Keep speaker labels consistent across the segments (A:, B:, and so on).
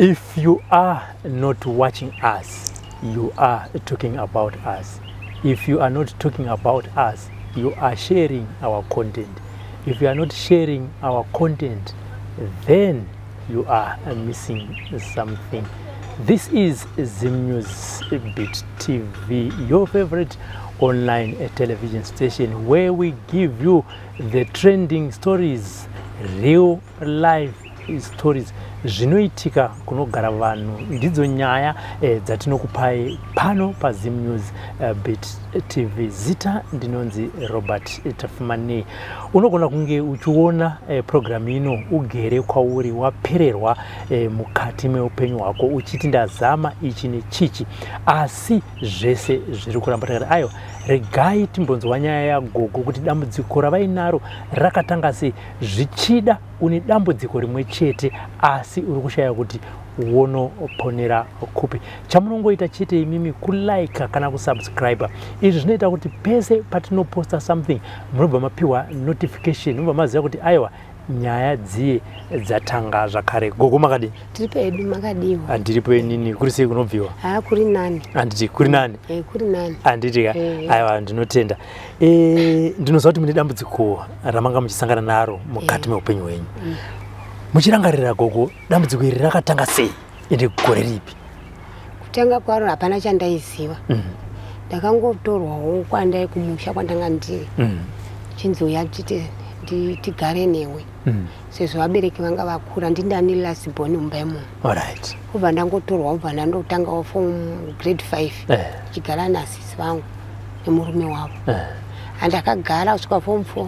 A: If you are not watching us, you are talking about us. If you are not talking about us, you are sharing our content. If you are not sharing our content, then you are missing something. This is Zim News Bit TV, your favorite online television station where we give you the trending stories, real life stories. Zvinoitika kunogara vanhu ndidzo nyaya dzatinokupai pano paZim News Bit TV. Zita ndinonzi Robert Tafumanei. Unogona kunge uchiona programu ino ugere kwauri, wapererwa mukati meupenyu hwako, uchiti ndazama ichi nechichi asi zvese zviri kuramba. Takati aiwa, regai timbonzwa nyaya yagogo kuti dambudziko ravainaro rakatanga sei. Zvichida une dambudziko rimwe chete asi uri kushaya kuti wonoponera kupi. Chamunongoita chete imimi kulike kana kusubscribe. Izvi zvinoita kuti pese patinoposta something munobva mapiwa notification, munobva maziva kuti aiwa, nyaya dziye dzatanga zvakare. Gogo, makadii?
B: Tiri pedu, makadiwa?
A: Handiripo inini. Kuri sei kunobviwa?
B: Haa, kuri nani.
A: Handiti kuri nani?
B: Eh, kuri nani.
A: Handiti ka?
B: Eh.
A: Aiwa, ndinotenda. Ndinoziva kuti mune dambudziko ramanga muchisangana naro mukati meupenyu hwenyu. Muchirangarira, gogo, dambudziko iri rakatanga sei ende gore ripi?
B: Kutanga kwaro hapana chandaiziva. Ndakangotorwawo kwandai kumusha kwandanga ndiri, chinzi uya tite tigare newe, sezvo vabereki vanga vakura. Ndindani last born mumba imomo. Kubva ndangotorwa, kubva ndandotangawo from grade 5, ndichigara nasisi vangu nemurume wavo. Handakagara kusvika form 4,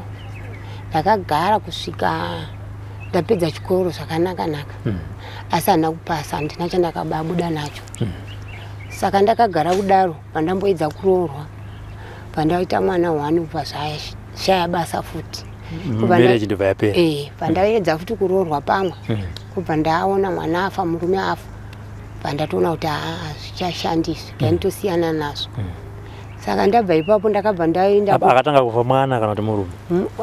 B: ndakagara kusvika ndapedza chikoro zvakanaka naka, asi handina kupasa, handina chandakababuda nacho. Saka ndakagara kudaro, pandamboedza kuroorwa, pandaita mwana one, kubva zvashaya basa futi.
A: Marriage ndobva yapera?
B: Eh, pandaedza futi kuroorwa pamwe, kubva ndaona mwana afa, murume afa, pandatoona kuti haa, hazvichashandiswi, ndanditosiyana nazvo. Saka ndabva ipapo ndakabva ndaenda.
A: Akatanga kufa mwana kana kuti murume?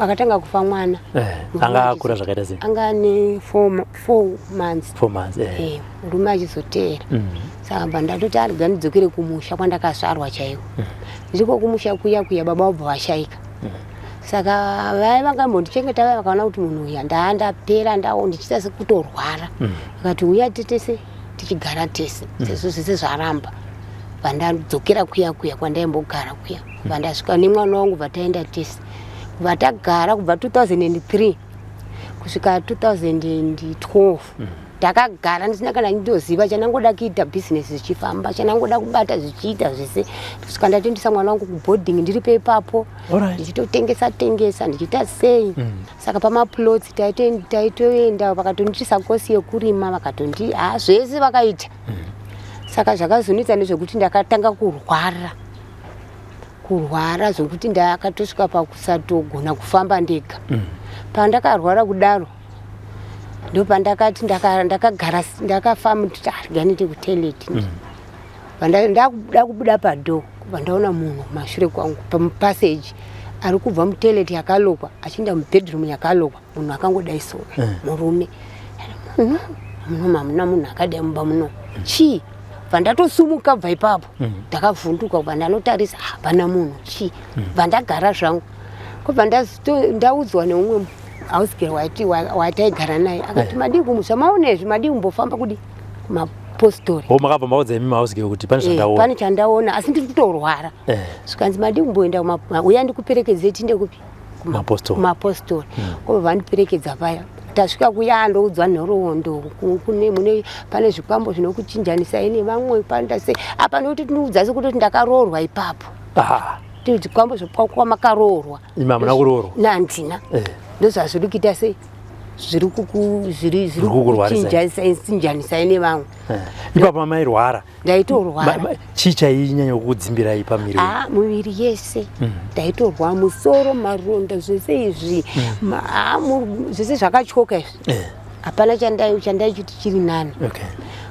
B: Akatanga kufa mwana.
A: Eh, anga akura zvakaita sei?
B: Anga ane 4 months.
A: 4 months, eh.
B: Eh, murume achizoteera. Saka bva ndatoti arega ndidzokere kumusha kwandakazvarwa chaiko. Ndiko kumusha kuya kuya baba vabva vashaika. Saka vaya vangambondichengeta vaya vakaona kuti munhu uyu ndaa ndapera, ndao ndichiita sekutorwara, vakati uya titese tichigara tese, sezvo zvese zvaramba. Vandadzokera kuya kuya kwandaimbogara kuya, vandasvika nemwana wangu, bva taenda tese, kubva tagara kubva 2003 kusvika 2012. Ndakagara ndisina kana ndinoziva chandangoda kuita, bhizinesi zvichifamba, chandangoda kubata zvichiita zvese, kusvika ndatoendesa mwana wangu kuboarding ndiripo ipapo, ndichitotengesa tengesa, ndichiita sei. Saka pamaplots taitoenda, vakatondiitisa kosi yekurima, vakatondi ha zvese vakaita. Saka zvakazonetsa ndezvekuti ndakatanga kurwara, kurwara zvokuti ndakatosvika pakusatogona kufamba ndega. Pandakarwara kudaro ndopandakati ndakagara, ndakafamba nditi regai ndiende kutoilet. Ndakuda kubuda padoor, kubva ndaona munhu mashure kwangu pamupassage, ari kubva mutoilet yakalokwa achienda mubedroom yakalokwa. Munhu akangodai so, murume. Munhu muno hamuna munhu akadai mumba muno, chii? Bva ndatosumuka bva ipapo, ndakavhunduka, kubva ndanotarisa, hapana munhu, chii? Bva ndagara zvangu, kubva ndaudzwa neumwe housegirl wataigara naye, akati madii kumusha maona izvi, madii kumbofamba kudi kumapostori.
A: O, makabva maudza imi mahousegirl kuti pane zvandaona?
B: Pane chandaona asi ndiri kutorwara. Zvikanzi madii kumboenda, uya ndikuperekedzei tinde kupi?
A: Kumapostori.
B: Kumapostori. Kobva vandiperekedza paya. Tasvika kuya, ndoudzwa nhoroondo, kune mune pane zvikwambo zvinokuchinjanisai nevamwe, panoita sei apa, nokuti tinoudza sekutoti ndakaroorwa ipapo. Ti zvikwambo zvokwamakaroorwa.
A: Imi hamuna kuroorwa?
B: Nandina. Ndozvazviri kuita sei, zviri kuku zviri
A: kukurwarisai.
B: Kuchinjanisai nevamwe.
A: Ipapo mairwara?
B: Ndaitorwara.
A: Chii chainyanya kukudzimbirai pamiri?
B: Ah, muviri yese ndaitorwa, musoro, maronda, zvese izvi. Zvese zvakatyoka izvi. Hapana chandaichiti chiri nani.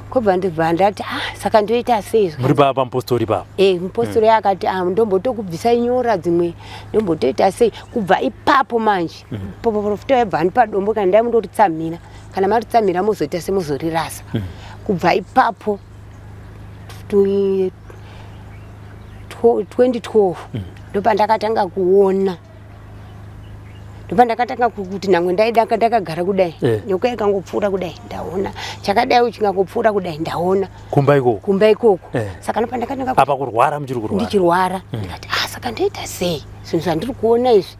B: Kobva ndibva ndati, ah, saka ndoita sei?
A: Muri papa pamupostori papa?
B: Eh, mupostori akati, ah, ndombotokubvisai nyora dzimwe, ndombotoita sei. Kubva ipapo manje, profita waibva andipa dombo, kana ndai mundoritsamhira, kana maritsamhira mozoita semuzorirasa. Kubva ipapo 2012 ndopandakatanga kuona, ndopandakatanga kuti nhamwe ndaidaka ndakagara kudai, nyoka ikangopfuura kudai ndaona, chakadai chingangopfuura kudai ndaona.
A: Kumba ikoko?
B: Kumba ikoko. Saka ndopandakatanga.
A: Apa kurwara, muchiri kurwara?
B: Ndichirwara. Ndikati, "Ah, saka ndoita sei zvinhu zvandiri kuona izvi?"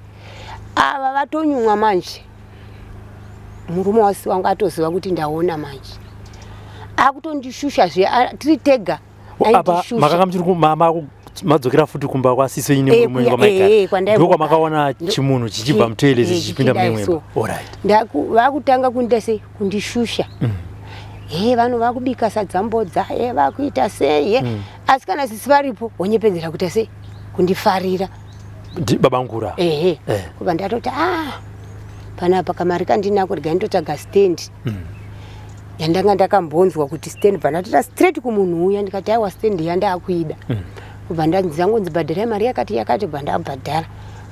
B: Ava vatonyumwa manje, murume wasi wangu atoziva kuti ndaona manje, akutondishusha zve tiri tega.
A: Apa
B: Aindishusha.
A: Makanga muchiri madzokera futi kumba kwasisi wenyu
B: Eh,
A: nemurume wenyu
B: kuya-
A: kwamaigara?
B: Kwandaimbogara.
A: Ndokwamakaona chimunhu chichibva mutoilet chichipinda mune
B: chichidai
A: imwe
B: so.
A: imba. Alright.
B: Vakutanga kundiita sei, kundishusha, he vanhu vakubika sadza mbodza, he vakuita sei, he asi kana sisi varipo wonyepedzera kuita sei, kundifarira.
A: Baba Ngura?
B: Ehe. Kubva ndatoti, "Ah, panapa kamari kandinako, regai ndotsvaga stand." Yandanga ndakambonzwa kuti stand, bva ndatoita straight kumunhu uya, ndikati, "Aiwa, stand yandaakuida." Kubva ndanzangonzi bhadharai mari yakati yakati, bva ndabhadhara.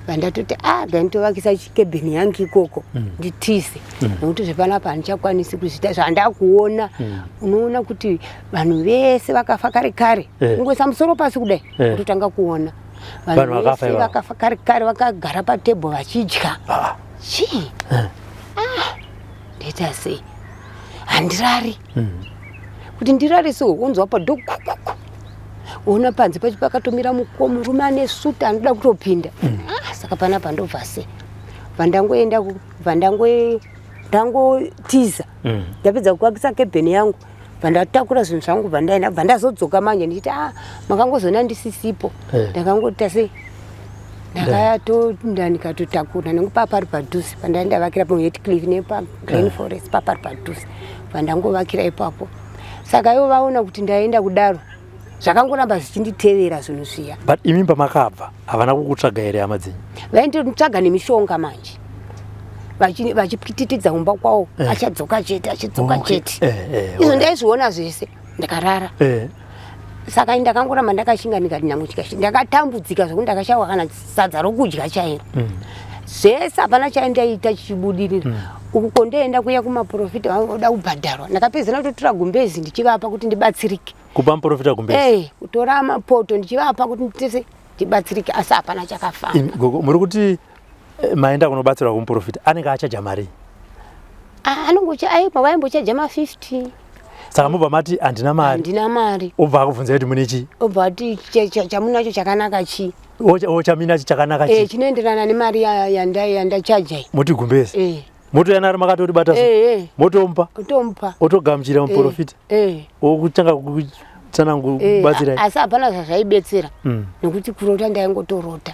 B: Bva ndatoti, "A, gai nditovakisa chikebheni yangu ikoko, nditize, nekuti zvepanapa handichakwanisi kuzviita zvandakuona." Unoona kuti vanhu vese vakafa kare kare, kungoisa musoro pasi kudai, kutotanga kuona
A: Vanhu vakafa
B: vese
A: ivavo.
B: Vakafa kare kare vakagara patebho vachidya. Chii? Ah, ndoita sei? Handirari. Kuti ndirare so, wonzwa padoor kukuku, ona panze pacho pakatomira murume ane suti anoda kutopinda. Ah, saka panapa ndobva sei? Bva ndangoenda bva ndangotiza. Ndapedza kuvakisa kebheni yangu, bva ndatakura zvinhu zvangu, bva ndaenda. Bva ndazodzoka manje ndichiti, "A, makangozona ndisisipo." Ndakangoita sei, ndakatoenda ndikatotakura nangu papari padhuze pandaindavakira paHatcliffe nepaGlen Forest, papari padhuze pandangovakira ipapo. Saka ivo vaona kuti ndaenda kudaro, zvakangoramba zvichinditevera zvinhu zviya.
A: But imi pamakabva havana kukutsvaga here hama dzenyu?
B: Vainditsvaga nemishonga manje, vachipwititidza kumba kwavo, achadzoka chete, achidzoka chete. Izvo ndaizviona zvese ndakarara. Saka ndakangoramba ndakashinga, ndikati nyange chikashi ndakatambudzika zvokuti ndakashawa kana sadza rokudya chairo, zvese hapana chaindaita chichibudirira. Uku kondoenda kuya kumaprofita, vanoda kubhadharwa. Ndakapedzera kutotora gumbezi ndichivapa kuti ndibatsirike.
A: Kupa muprofita gumbezi?
B: Eh, kutora mapoto ndichivapa kuti nditese ndibatsirike, asi hapana chakafamba.
A: Gogo, muri kuti maenda kunobatsirwa kumuprofita, anenge achaja mari?
B: Ah, anongocha aipa, vaimbochaja ma50.
A: Saka mubva mati handina mari?
B: Handina mari.
A: Obva akubvunza kuti mune chii?
B: Obva ati, "Chamunacho chakanaka chii?"
A: Ochaminacho chakanaka
B: Eh,
A: chii?
B: Chinoenderana nemari yandachaja iyi.
A: Moti gumbezi. Motoyanaro makatoribata so?
B: Eh.
A: Motomupa?
B: Otomupa.
A: Otogamuchira muprofita?
B: Eh.
A: Okutanga kutsanangubatsirai?
B: Asi hapana zvazvaibetsera, nekuti kurota ndaingotorota,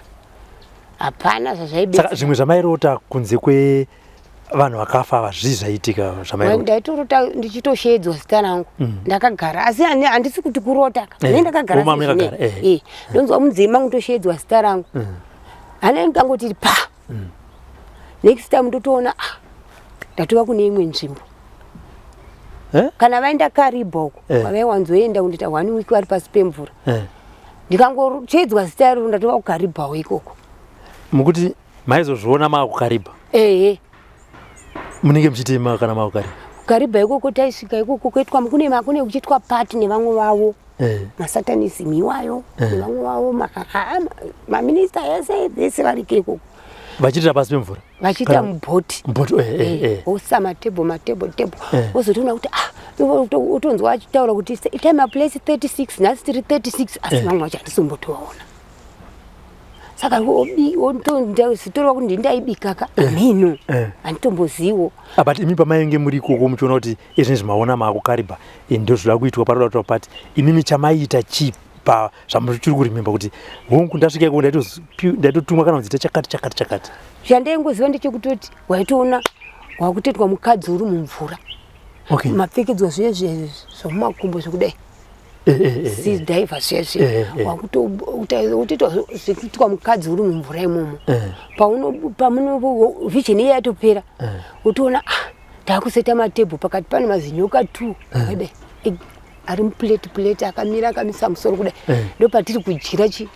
B: hapana
A: Saka
B: zvazvaibetsera.
A: zvimwe zvamairota kunze kwevanhu vakafa ava, zvii zvaitika zvamairota?
B: Ndaitorota ndichitoshedzwa zita rangu ndakagara, asi handisi kuti kurota ka. Ne ndakagara
A: Uma
B: sezvinei.
A: makagara.
B: Eh, ndonzwa munzee mangu toshedzwa zita rangu, hana ndikangoti pa, next time ndotoona, ah, ndatova kune imwe nzvimbo. Kana vaenda Karibha uko, kwavaiwanzoenda kundoita one week vari pasi pemvura, ndikangochedzwa zita iroro, ndatova kuKaribhawo ikoko.
A: Mukuti maizozviona maakuKaribha?
B: Ehe.
A: Munenge muchitii kana maakuKaribha?
B: Kukaribha ikoko taisvika ikoko kuitwa kune kuchiitwa party nevamwe vavo, masatanism iwayo, nevamwe vavo maminista ese vese variko ikoko.
A: Vachiitira pasi pemvura?
B: Vachiita mubhoti.
A: Mubhoti.
B: Voisa matebho, matebho, tebho, wozotoona kuti, ah, utonzwa achitaura kuti itai maplace 36, nhasi tiri 36, asi vamwe vacho handisombotovaona. Saka zitoreva kuti ndindaibikaka mhino, handitomboziwo.
A: Ah, but imi pamainge muri ikoko muchiona kuti izvinezvi maona maakuKaribha, ndo zvinoda kuitwa, paroda kuitwa party, imimi chamaita chii pa zvamuchiri kuremember kuti hongu ndasvika ikoko ndaitotumwa kana kudziita chakati chakati chakati?
B: Chandaingoziva ndechekutoti waitoona wakutoitwa mukadzi uri mumvura, mapfekedzwa zviye zviye zvomumakumbo zvekudai, sea diver zviye zviye, wakutoitwa zvekuitwa mukadzi uri mumvura imomo. Pamuno vision iye yatopera, wotoona, ah, taakuseta matebho, pakati pane mazinyoka two akadai, ari muplate plate, akamira akamisa musoro kudai, ndo patiri kudyira chi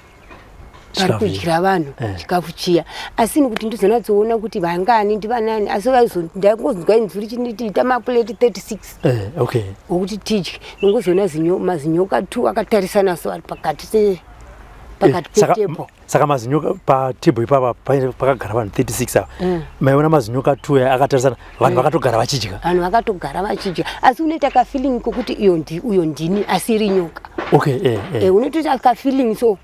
B: Pari kudya vanhu eh. chikafu chiya, asi ini kuti ndizonatsoona kuti vangani ndivanani, asi ndaingonzwa inzwi richinditi ita mapuleti 36
A: eh, okay.
B: Okuti tidye, ndingozoona mazinyoka two akatarisana so ari pakati se pakati
A: eh, petable. Saka mazinyoka patable ipapa pakagara vanhu 36 ava, maiona mazinyoka two aya akatarisana, vanhu vakatogara vachidya.
B: Vanhu vakatogara vachidya, asi unoita kafeeling kokuti iyo ndi uyo ndini, asi iri nyoka.
A: Okay.
B: Unotoita kafeeling so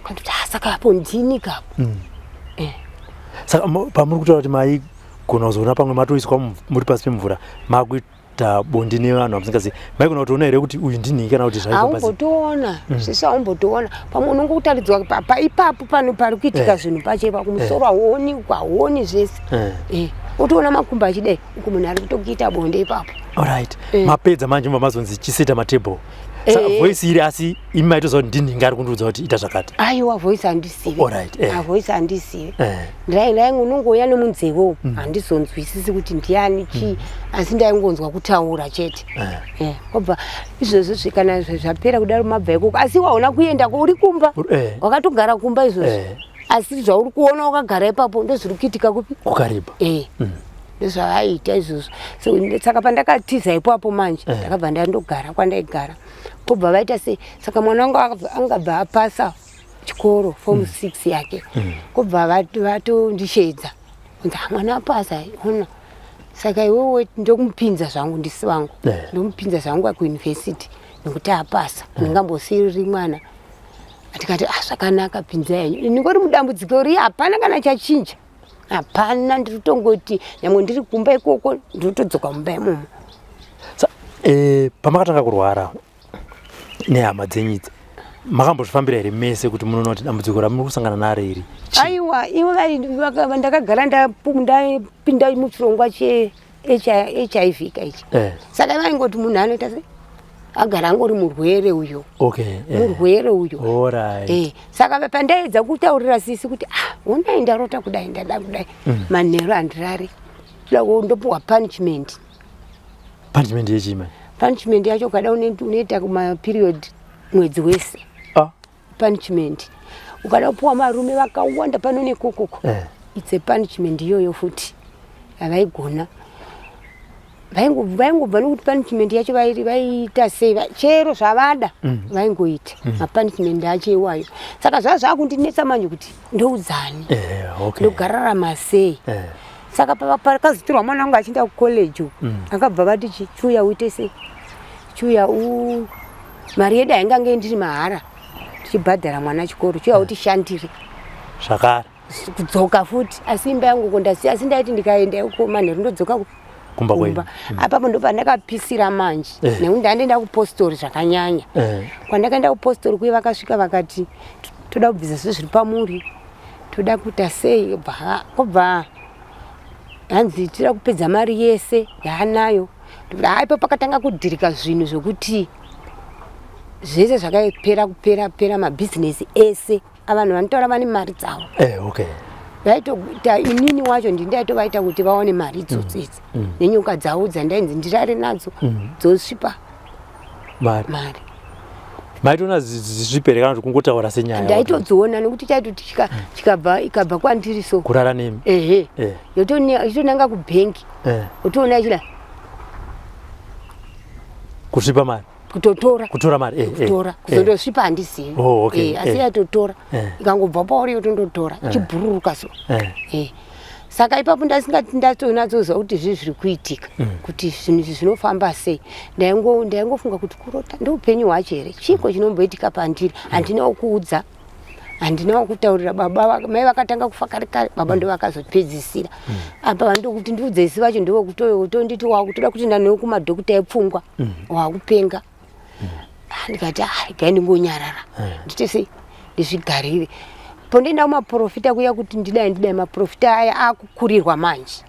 B: kandoti, ah, saka apo ndini kapo.
A: Saka pamuri kutaura kuti maigona kuzoona pamwe matoiswa muri pasi pemvura makuita bonde nevanhu vamusingazivi, maigona kutoona here kuti uyu ndini kana kuti zvaifamba
B: sei? Haumbotoona zvese, haumbotoona. Pamwe unongotaridzwa ipapo pano pari kuitika zvinhu pacho ipapo, kumusoro hauoni, uku hauoni zvese. Otoona makumbo achidai, uku munhu ari kutokuita bonde ipapo.
A: Alright. Mapedza manje mubva mazonzi chiseta matable. Saka voice iri, asi imi maitoziva kuti ndinhingi ari kundiudza kuti ita zvakati?
B: Aiwa, voice handisivi.
A: Alright.
B: Voice handisivi. Ndai unongouya nemunzeve, handizonzwisisi kuti ndiani, chii, asi ndaingonzwa kutaura chete. Kwabva izvozvo kana zvapera kudaro, mabva ikoko, asi waona kuendako uri kumba, wakatogara kumba izvozvo, asi zvauri kuona wakagara ipapo ndozviri kuitika kupi?
A: Kukariba.
B: Ndozvavaiita izvozvo. So saka pandakatiza ipapo manje, ndakabva ndandogara kwandaigara, kobva vaita sei, saka mwana wangu angabva apasa chikoro, form 6 yake, kobva vatondishedza kunzi, "Ah, mwana apasa ona, saka iwewe ndokumupinza zvangu, ndisi vangu, ndomupinza zvangu kuuniversity nekuti apasa, ndingambosiriri mwana." Tikati, "Ah, zvakanaka, pinza henyu." Ndingori mudambudziko riya, hapana kana chachinja, hapana. Ndiri kutongoti nyangwe ndiri kumba ikoko, ndinotodzoka mumba imomo.
A: Pamakatanga kurwara nehama dzenyu idzi, makambozvifambira here mese kuti munoona kuti dambudziko ramuri kusangana naro iri
B: chii? Aiwa, ivo ndakagara ndapinda muchirongwa che HIV kaichi. Saka vaingoti munhu anoita sei, agara angori murwere uyo. Murwere uyo. Saka pandaedza kutaurira sisi kuti, ah, onai ndarota kudai, ndada kudai, manheru handirari, ndopuwa punishment.
A: Punishment yechii manje?
B: Punishment yacho ukada unoita kumaperiod mwedzi wese. Punishment ukada kupuwa marume vakawanda pano nekokoko, it's a punishment iyoyo futi. Havaigona, vaingobva nokuti punishment yacho vaiita sei, chero zvavada vaingoita mapunishment acho iwayo. Saka zvava zvakundinetsa manje kuti ndoudzani, ndogararama sei? Saka pakazotorwa mwana wangu achienda kucollege uku, akabva vati, "Chiuya uite sei, chiuya u mari yedu haingange ndiri mahara tichibhadhara mwana chikoro, chiuya utishandire."
A: Zvakare.
B: Kudzoka futi, asi imba yangu uko ndasiya, asi ndaiti ndikaenda uko manheru ndodzoka
A: kumba kwenyu.
B: Apapo ndo pandakapisira manje, nekuti ndandoenda kupostori zvakanyanya. Kwandakaenda kupostori kuye, vakasvika vakati, "Toda kubvisa zve zviri pamuri, toda kuita sei." Kobva hanzi, "Toda kupedza mari yese yaanayo." Ha, ipo pakatanga kudhirika zvinhu zvokuti zvese zvakapera kupera pera, mabhizinesi ese avanhu vanotaura vane mari dzavo. Vaitoita inini wacho ndindaitovaita kuti vaone mari idzodzi idzi nenyoka dzavo dzandainzi ndirare nadzo, dzosvipa
A: mari.
B: Mari.
A: Maitoona zvisvipere kana kuti kungotaura senyaya?
B: Ndaitodziona nekuti chaitoti chikabva ikabva kwandiri so.
A: Kurara nemi?
B: Ehe. Yotonanga kubhengi, otoona ichida
A: Kusvipa mari?
B: Kutotora.
A: Kutora mari.
B: Kutora, kuzondosvipa handizivi.
A: Oh, okay.
B: Asi yaitotora, ikangobva pauri yotondotora, ichibhururuka so. Saka ipapo ndasingati ndatonatsoziva kuti zvii zviri kuitika, kuti zvinhu izvi zvinofamba sei. Ndaingofunga kuti kurota, ndoupenyu hwacho here, chiiko chinomboitika pandiri? Handina kuudza, handina kutaurira baba. Mai vakatanga kufa kare kare, baba ndo vakazopedzisira. Apa vandokuti ndiudze isi vacho ndovokutonditi wakutoda kuti ndanewo kumadhokota epfungwa, wakupenga. Ah, ndikati, ah, regai ndingonyarara, ndite sei, ndizvigarire. Pondoenda kumaprofita kuya kuti ndidai ndidai, maprofita aya akukurirwa manje.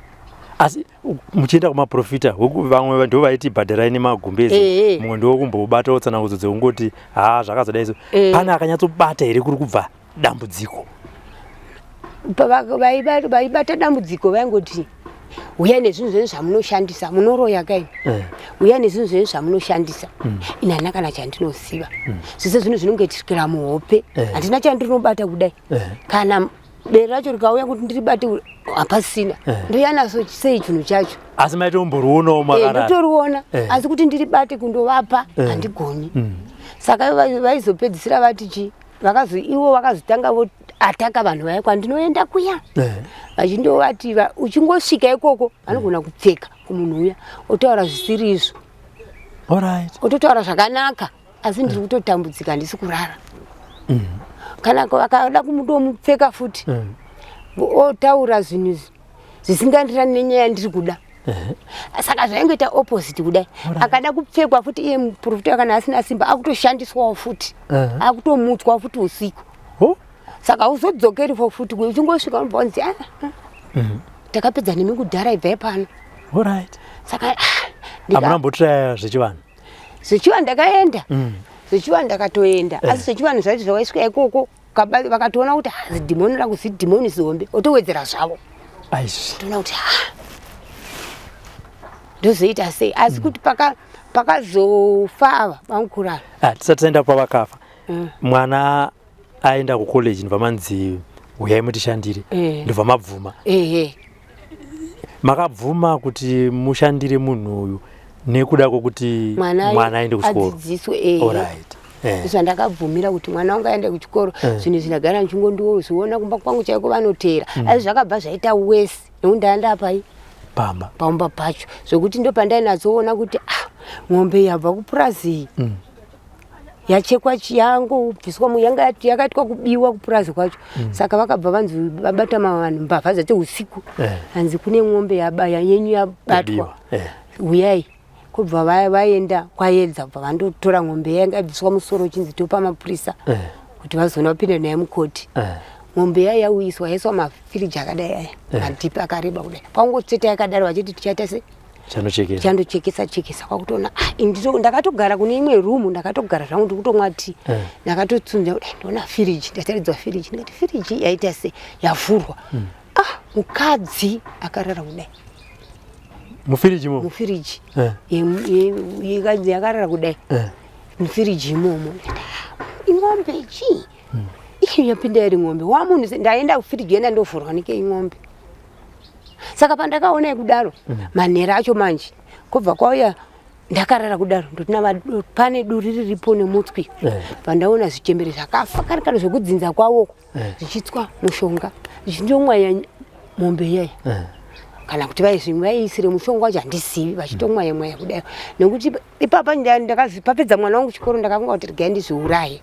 A: Asi muchienda kumaprofita, vamwe ndo vaiti bhadharai nemagumbezi, mumwe ndokumbobatawo tsanangudzo dzekungoti ha, zvakazodai so. Pane akanyatsobata here kuri kubva dambudziko?
B: Vaibata dambudziko vaingoti Uyai nezvinhu zvenyu zvamunoshandisa, munoroya kaini. Uyai nezvinhu zvenyu zvamunoshandisa. Ini handina kana chandinoziva. Zvese zvinhu zvinongoitikira muhope. Handina chandinobata kudai. Kana bere racho rikauya kuti ndiribate, hapasina. Ndoya naso sei chinhu chacho?
A: Asi maitomboriwonawo makarara?
B: Ndotoriona, asi kuti ndiribate kundovapa, handigoni. Saka vaizopedzisira vati chi vakazo ivo vakazotanga voataka vanhu vaya kwandinoenda kuya, vachindovati uchingosvika ikoko vanogona kupfeka kumunhu uya, otaura zvisiri izvo, ototaura zvakanaka, asi ndiri kutotambudzika, handisi kurara. Kana vakada kumutomupfeka futi, otaura zvinhu izvi zvisingaenderani nenyaya yandiri kuda. Saka zvaingoita opposite kudai. Akada kupfekwa futi iye muprofita, kana asina simba, akutoshandiswawo futi, akutomutswa futi usiku. Saka uzodzokeri fo futi, uchingosvika unobva wanzi, "Ah, ah, takapedza nemi kudhara, ibvai pano." Saka
A: Hamuna mbotiraya zvechivanhu?
B: Zvechivanhu ndakaenda, zvechivanhu ndakatoenda, asi zvechivanhu zvacho zvakaiswa ikoko, vakatoona kuti zidhimoni rangu zidhimoni zihombe, otowedzera zvavo.
A: Aish.
B: Toona kuti ah, ndozoita sei? Asi kuti pakazofa ava vankurara.
A: Ah, tisati taenda pavakafa, mwana aenda kucollege, ndobva manzi uyai mutishandire. Ndobva mabvuma?
B: Ehe.
A: Makabvuma kuti mushandire munhu uyu nekuda kwokuti mwana aende kuchikoro?
B: Adzidziswe, ehe.
A: Alright.
B: Zvandakabvumira kuti mwana wangu aende kuchikoro. Zvinhu zvindagara ndichingondiozviona kumba kwangu chaiko, vanotera, asi zvakabva zvaita wese nekuti ndaenda pai?
A: Pamba.
B: Pamba pacho, zvokuti ndo pandainatsoona kuti ah, ng'ombe yabva kupurazi iyi, yachekwa, yangobviswa, yanga yakaitwa kubiwa kupurazi kwacho. Saka vakabva vanzi vabata mavanhu, mbavha dzacho usiku. Hanzi kune ng'ombe yabaya yenyu yabatwa.
A: Yabiwa.
B: Uyai. Kubva vaenda kwaedza, kubva vandotora ng'ombe yanga yabviswa musoro, chinzi topa mapurisa kuti vazoona kupinda naye mukoti. Ng'ombe yai yauyiswa, yaiswa mafiriji akadai aya, madhipi akareba kudai, pangotseta yakadaro, vachiti tichaita se
A: Chanochekesa.
B: Chandochekesa chekesa, kwakutoona ah, ndakatogara kune imwe rumu, ndakatogara zvangu ndikutomwa tii. Ndakatotsunza kudai, ndoona firiji, ndataridzwa firiji, ndikati firiji yaita se yavhurwa. Ah, mukadzi akarara kudai.
A: Mufiriji mo?
B: Mufiriji. Yakarara kudai mufiriji imomo. Ndikati, "Ah, ing'ombe chii iyo yapinda iri ng'ombe wamunhu?" Ndaenda kufiriji yenda, ndovhurwa neke ing'ombe. Saka pandakaona kudaro, manhero acho manje kubva kwauya, ndakarara kudaro, ndotina pane duri riripo nemutswi. Pandaona zvichembere zvakafa kare kare zvekudzinza kwavoko zvichitswa mushonga, zvichindomwaya mombe iyaya, kana kuti vaizvimwe vaiisire mushonga wacho handizivi, vachitomwaya mwaya kudai. Nekuti ipapa ndakazipapedza mwana wangu chikoro, ndakafunga kuti regai ndizviuraye.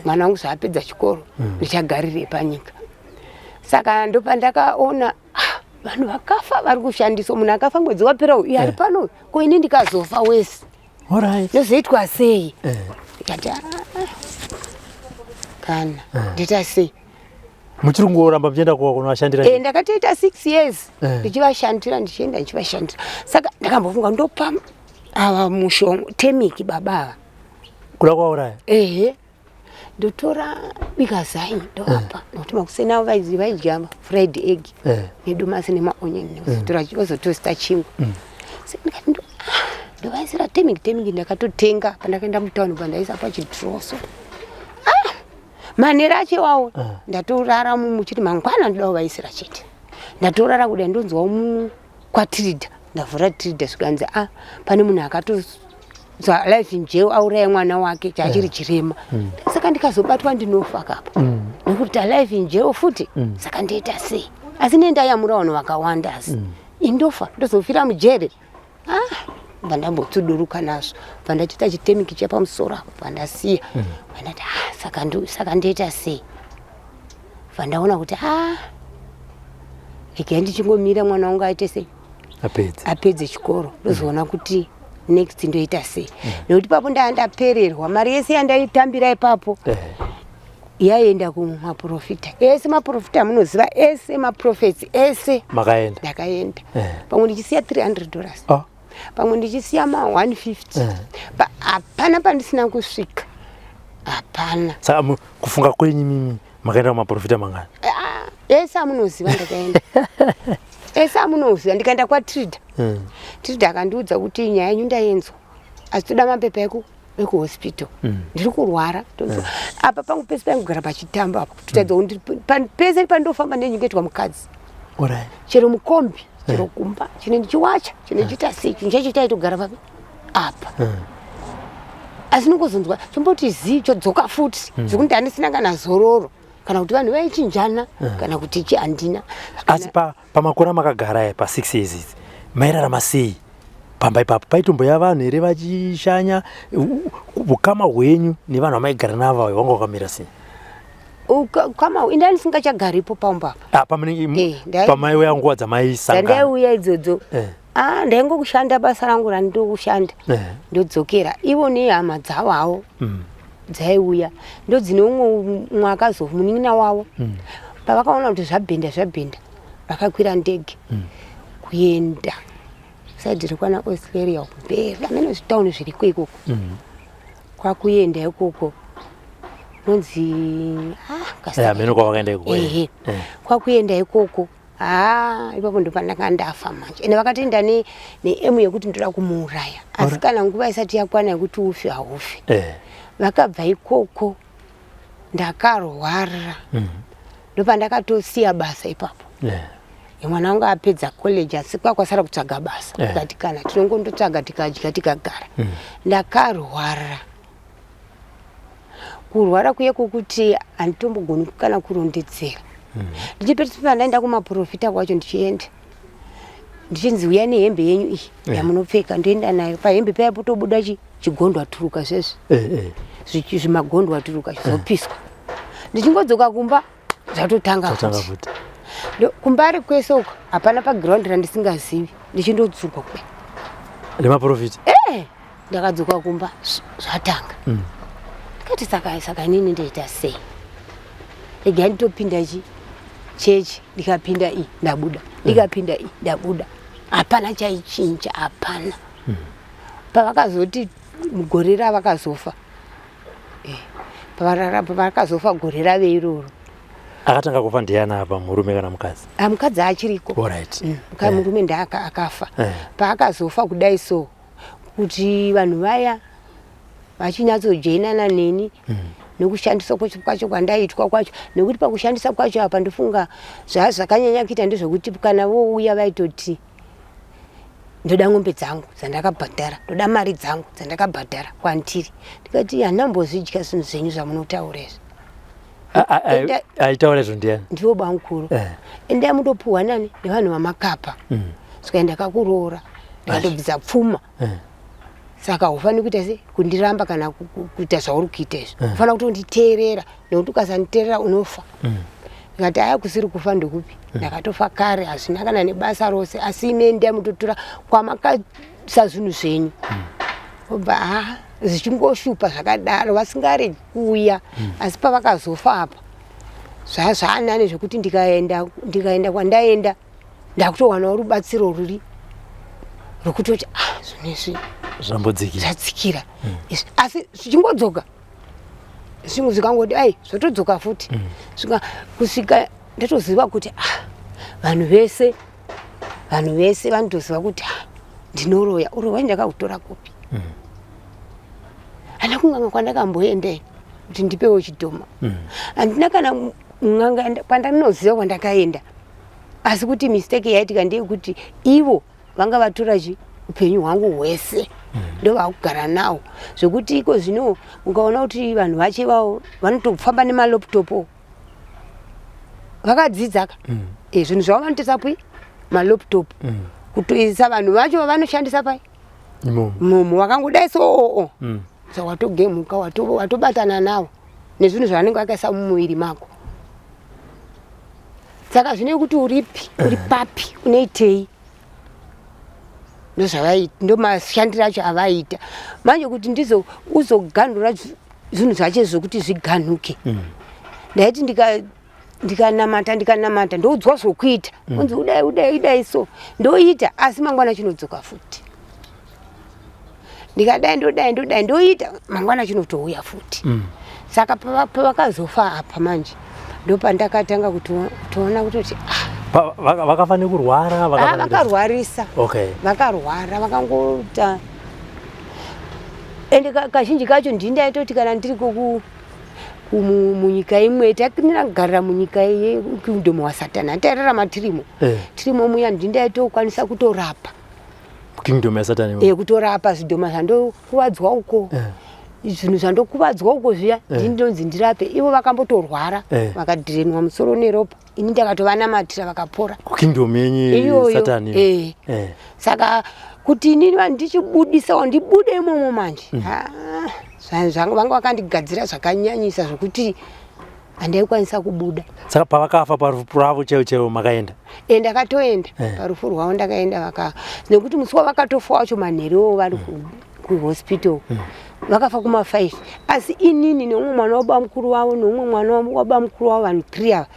B: Mwana wangu zvaapedza chikoro, ndichagarirei panyika? Saka ndopandakaona ah, vanhu vakafa vari kushandiswa. Munhu akafa mwedzi wapera uyu, iye ari pano uyu. Ko ini ndikazofa wese, ndozoitwa sei? Ndikati, "Ah, kana ndoita sei?"
A: Muchiri kungoramba muchienda kunovashandira?
B: Ndakatoita 6 years ndichivashandira, ndichienda ndichivashandira. Saka ndakambofunga ndopa ava mushonga temiki, baba ava.
A: Kuda kuvauraya?
B: Ehe, ndotora bika zai, ndovapa, nokuti makuseni avo vaidya fried egg nedomasi nemaonion, vozotora vozotosta chingwa. So ndikati ndovaisira temiki. Temiki ndakatotenga pandakaenda mutauni, pandaisa pachidhiroso. Ah, manhero acho iwawo ndatorara muchiti mangwana ndoda kuvaisira chete. Ndatorara kudai, ndonzwa kwatiridha, ndavhura tiridha, zvikanzi a pane munhu akato life in jail, auraya mwana wake chaachiri chirema. Saka ndikazobatwa ndinofa kapa, nekuti talife in jail futi. Saka ndoita sei? Asi nee ndayamura vanhu vakawanda, asi indofa, ndozofira mujere. Ah, bva ndambotsuduruka nazvo, bva ndachiita chitemiki chepamusoro apo, bva ndasiya, bva ndati ah, saka ndoita sei? Bva ndaona kuti ah, regai ndichingomira mwana wangu aite sei?
A: Apedze.
B: Apedze chikoro, ndozoona kuti next ndoita sei, nekuti ipapo ndaa ndapererwa. Mari yese yandaitambira ipapo yaienda kumaprofita ese, maprofita amunoziva ese, maprophets ese.
A: Makaenda?
B: Ndakaenda. Pamwe ndichisiya $300, pamwe ndichisiya ma 150. Hapana pandisina kusvika, hapana.
A: Saka kufunga kwenyu mimi, makaenda kumaprofita mangani?
B: Ah, ese amunoziva ndakaenda, ese. amunoziva ndikaenda kwatrida Trida akandiudza kuti nyaya yenyu ndayenzwa asi toda mapepa eku ekuhospital ndiri kurwara Tonzwa- apa pangu pese paingogara pachitamba apa kutotadza kuti pese pandofamba ndinyengetwa mukadzi
A: Alright.
B: Chero mukombi, chero kumba, chine ndichiwacha, chine ndichiita sei, chinhu chacho chaitogara papi apa. Asi nongozonzwa chomboti zii chodzoka futi zvekuti handisina kana zororo kana kuti vanhu vaichinjana kana kuti chi handina.
A: Asi pamakore amakagara aya, pa6 years idzi, mairarama sei pamba ipapo? Paitomboya vanhu here vachishanya? Ukama hwenyu nevanhu vamaigara navo ava hwanga hwakamira sei?
B: Kama inda ndisingachagaripo pamba apa.
A: Ah, pamaiuya nguva dzamaisangana?
B: Dzandaiuya idzodzo. Ah, ndaingokushanda basa rangu randinokushanda. Ndodzokera ivo nehama dzavo havo dzaiuya, ndodzine umwe umwe akazofa munin'ina wavo. Pavakaona kuti zvabhenda zvabhenda, vakakwira ndege kuenda side rekwana Australia kumberi, amene zvitauni zviriko ikoko. Kwakuenda ikoko nonzi ah,
A: Amene kwavakaenda ikoko.
B: Ehe. Kwakuenda ikoko, ha, ipapo ndopandanga ndafa manje. Ende vakatoenda neaim yekuti ndoda kumuuraya, asi kana nguva isati yakwana yekuti ufe, haufi. Vakabva ikoko, ndakarwara, ndopandakatosiya basa ipapo. Mwana wangu apedza college, asi kwakwasara kutsvaga basa. Tikati kana tinongondotsvaga, tikadya, tikagara. Ndakarwara kurwara kuye kwokuti handitombogoni kana kurondedzera. Ndichipedzisa ndaenda kumaprofita kwacho, ndichienda ndichinzi uya nehembe yenyu iyi yamunopfeka. Ndoenda nayo, pahembe paya potobuda chigondwa turuka zvezvi. Zvimagondwa turuka zvizopiswa. Ndichingodzoka kumba, zvatotanga
A: Zvatanga
B: futi.
A: Futi.
B: Kumbari kwese uko hapana pagiraundi randisingazivi, ndichindodzurwa kudai.
A: Nemaprofita?
B: Eh, ndakadzoka kumba, zvatanga. Ndikati saka inini ndoita sei? Regai nditopinda chi chechi. Ndikapinda i ndabuda, ndikapinda i ndabuda, hapana chaichinja, hapana. Pavakazoti mugore ravakazofa, pavakazofa gore rave iroro.
A: Akatanga kufa ndiani apa, murume kana mukadzi?
B: Ah, mukadzi achiriko.
A: Alright.
B: Murume ndaaka akafa. Paakazofa kudai so, kuti vanhu vaya vachinyatsojoinana neni nekushandiswa kwacho kwandaitwa kwacho, nekuti pakushandisa kwacho apa ndofunga zvakanyanya kuita ndezvekuti kana vouya vaitoti ndoda ng'ombe dzangu dzandakabhadhara, ndoda mari dzangu dzandakabhadhara kwandiri. Ndikati handambozvidya zvinhu zvenyu zvamunotaura izvi.
A: Aitaura izvo ndiani?
B: Ndivo bamukuru. Endai mundopuhwa nani nevanhu vamakapa. Saka ndakakuroora, ndikatobvisa pfuma. Saka haufaniri kuita se kundiramba kana kuita zvauri kuita izvi. Ufanira kutonditeerera, nekuti ukasanditeerera unofa. Ndikati aya, kusiri kufa ndekupi? Ndakatofa kare, hazvina kana nebasa rose, asi ime endai mutotora kwamakaisa zvinhu zvenyu. Obva ha zvichingoshupa zvakadaro, vasingaregi kuuya. Asi pavakazofa apa zvaanani zvekuti ndikaenda kwandaenda, ndakutowanawo rubatsiro ruri rwekutoti ah, zvinhu izvi
A: Zvambodzikira.
B: Zvadzikira Izvi, asi zvichingodzoka zvimwe zvikangoti ai zvotodzoka futi. Svika kusvika ndatoziva kuti ah, vanhu vese vanotoziva kuti ah, ndinoroya. Urohwa ndakakutora kupi? Hana kunganga kwandakamboenda kuti ndipewo chidhoma, handina kana n'anga kwandinoziva kwandakaenda. Asi kuti mistake yaitika ndeyekuti ivo vanga vatora chi upenyu hwangu hwese, ndovakugara nawo, zvekuti iko zvino ukaona kuti vanhu vacho ivavo vanotofamba nemalaptop, vakadzidza ka. Zvinhu zvavo vanotoisa pui malaptop, kutoisa vanhu vacho vavanoshandisa pai
A: Imomo.
B: Momo vakangodai so oo, so watogemuka, watobatana navo nezvinhu zvavanenge vakaisa mumuviri mako. Saka zvine kuti uripi, uri papi, unoitei, ndozvavaita, ndomashandiro acho avaita manje. Kuti ndizo uzoganhura zvinhu zvacho zvokuti zviganhuke, ndaiti ndikanamata, ndikanamata, ndoudzwa zvokuita, unzi udai, udai, udai, so ndoita, asi mangwana chinodzoka futi. Ndikadai, ndodai, ndodai, ndoita, mangwana chinotouya futi. Saka pavakazofa apa manje, ndopandakatanga kutoona kutoti ah,
A: Vakafa nekurwara?
B: Ah, vakarwarisa.
A: Okay.
B: Vakarwara, vakangoita, ende kazhinji kacho ndini ndaitoti kana ndiri munyika imwe, takugarira munyika yekingdom wasatani, hantairarama tirimo. Tirimo muya, ndini ndaitokwanisa kutorapa.
A: Kingdom yasatani?
B: E, kutorapa zvidhoma zvandokuvadzwa uko. Zvinhu zvandokuvadzwa uko zviya, ndini ndonzi ndirape. Ivo vakambotorwara, vakadhirenwa musoro neropa, ini ndakatovanamatira, vakapora.
A: Kingdom yenyu?
B: Iyoyo.
A: Satani?
B: Eh. Saka kuti inini ndichibudisawo, ndibude imomo manje, Ah, vanga vakandigadzira zvakanyanyisa zvokuti handaikwanisa kubuda.
A: Saka pavakafa, parufu rwavo chaivo chaivo, makaenda?
B: E, ndakatoenda. Parufu rwavo ndakaenda, vaka nekuti musi wavakatofa wacho manherewo vari kuhospital, vakafa kuma5, asi inini neumwe mwana wabamukuru wavo neumwe mwana wabamukuru wavo, vanhu 3 ava,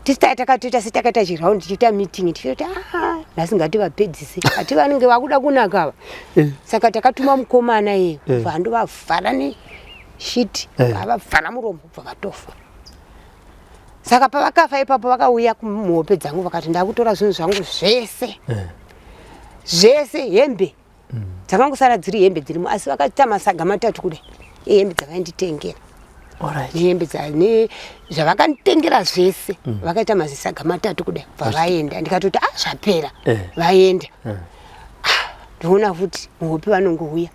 B: tisi takatoita setakaita chiraundi, tichiita meeting, tichitoti, "Ah, nhasi ngativapedzise, hati vanenge vakuda kunaka ava." Saka takatuma mukomana iye, bva andovavhara neshiti, vavavhara muromo, bva vatofa. Saka pavakafa ipapo, vakauya kumuhope dzangu, vakati, "Ndakutora zvinhu zvangu zvese." Zvese, hembe dzakangosara dziri hembe dzirimo, asi vakaita masaga matatu kudai ehembe dzavainditengera, nehembe zvavakanditengera zvese. Vakaita mazisaga matatu kudai, bva vaenda. Ndikatoti, "A, zvapera." Vaenda. Ah, ndinoona futi muhope vanongouya,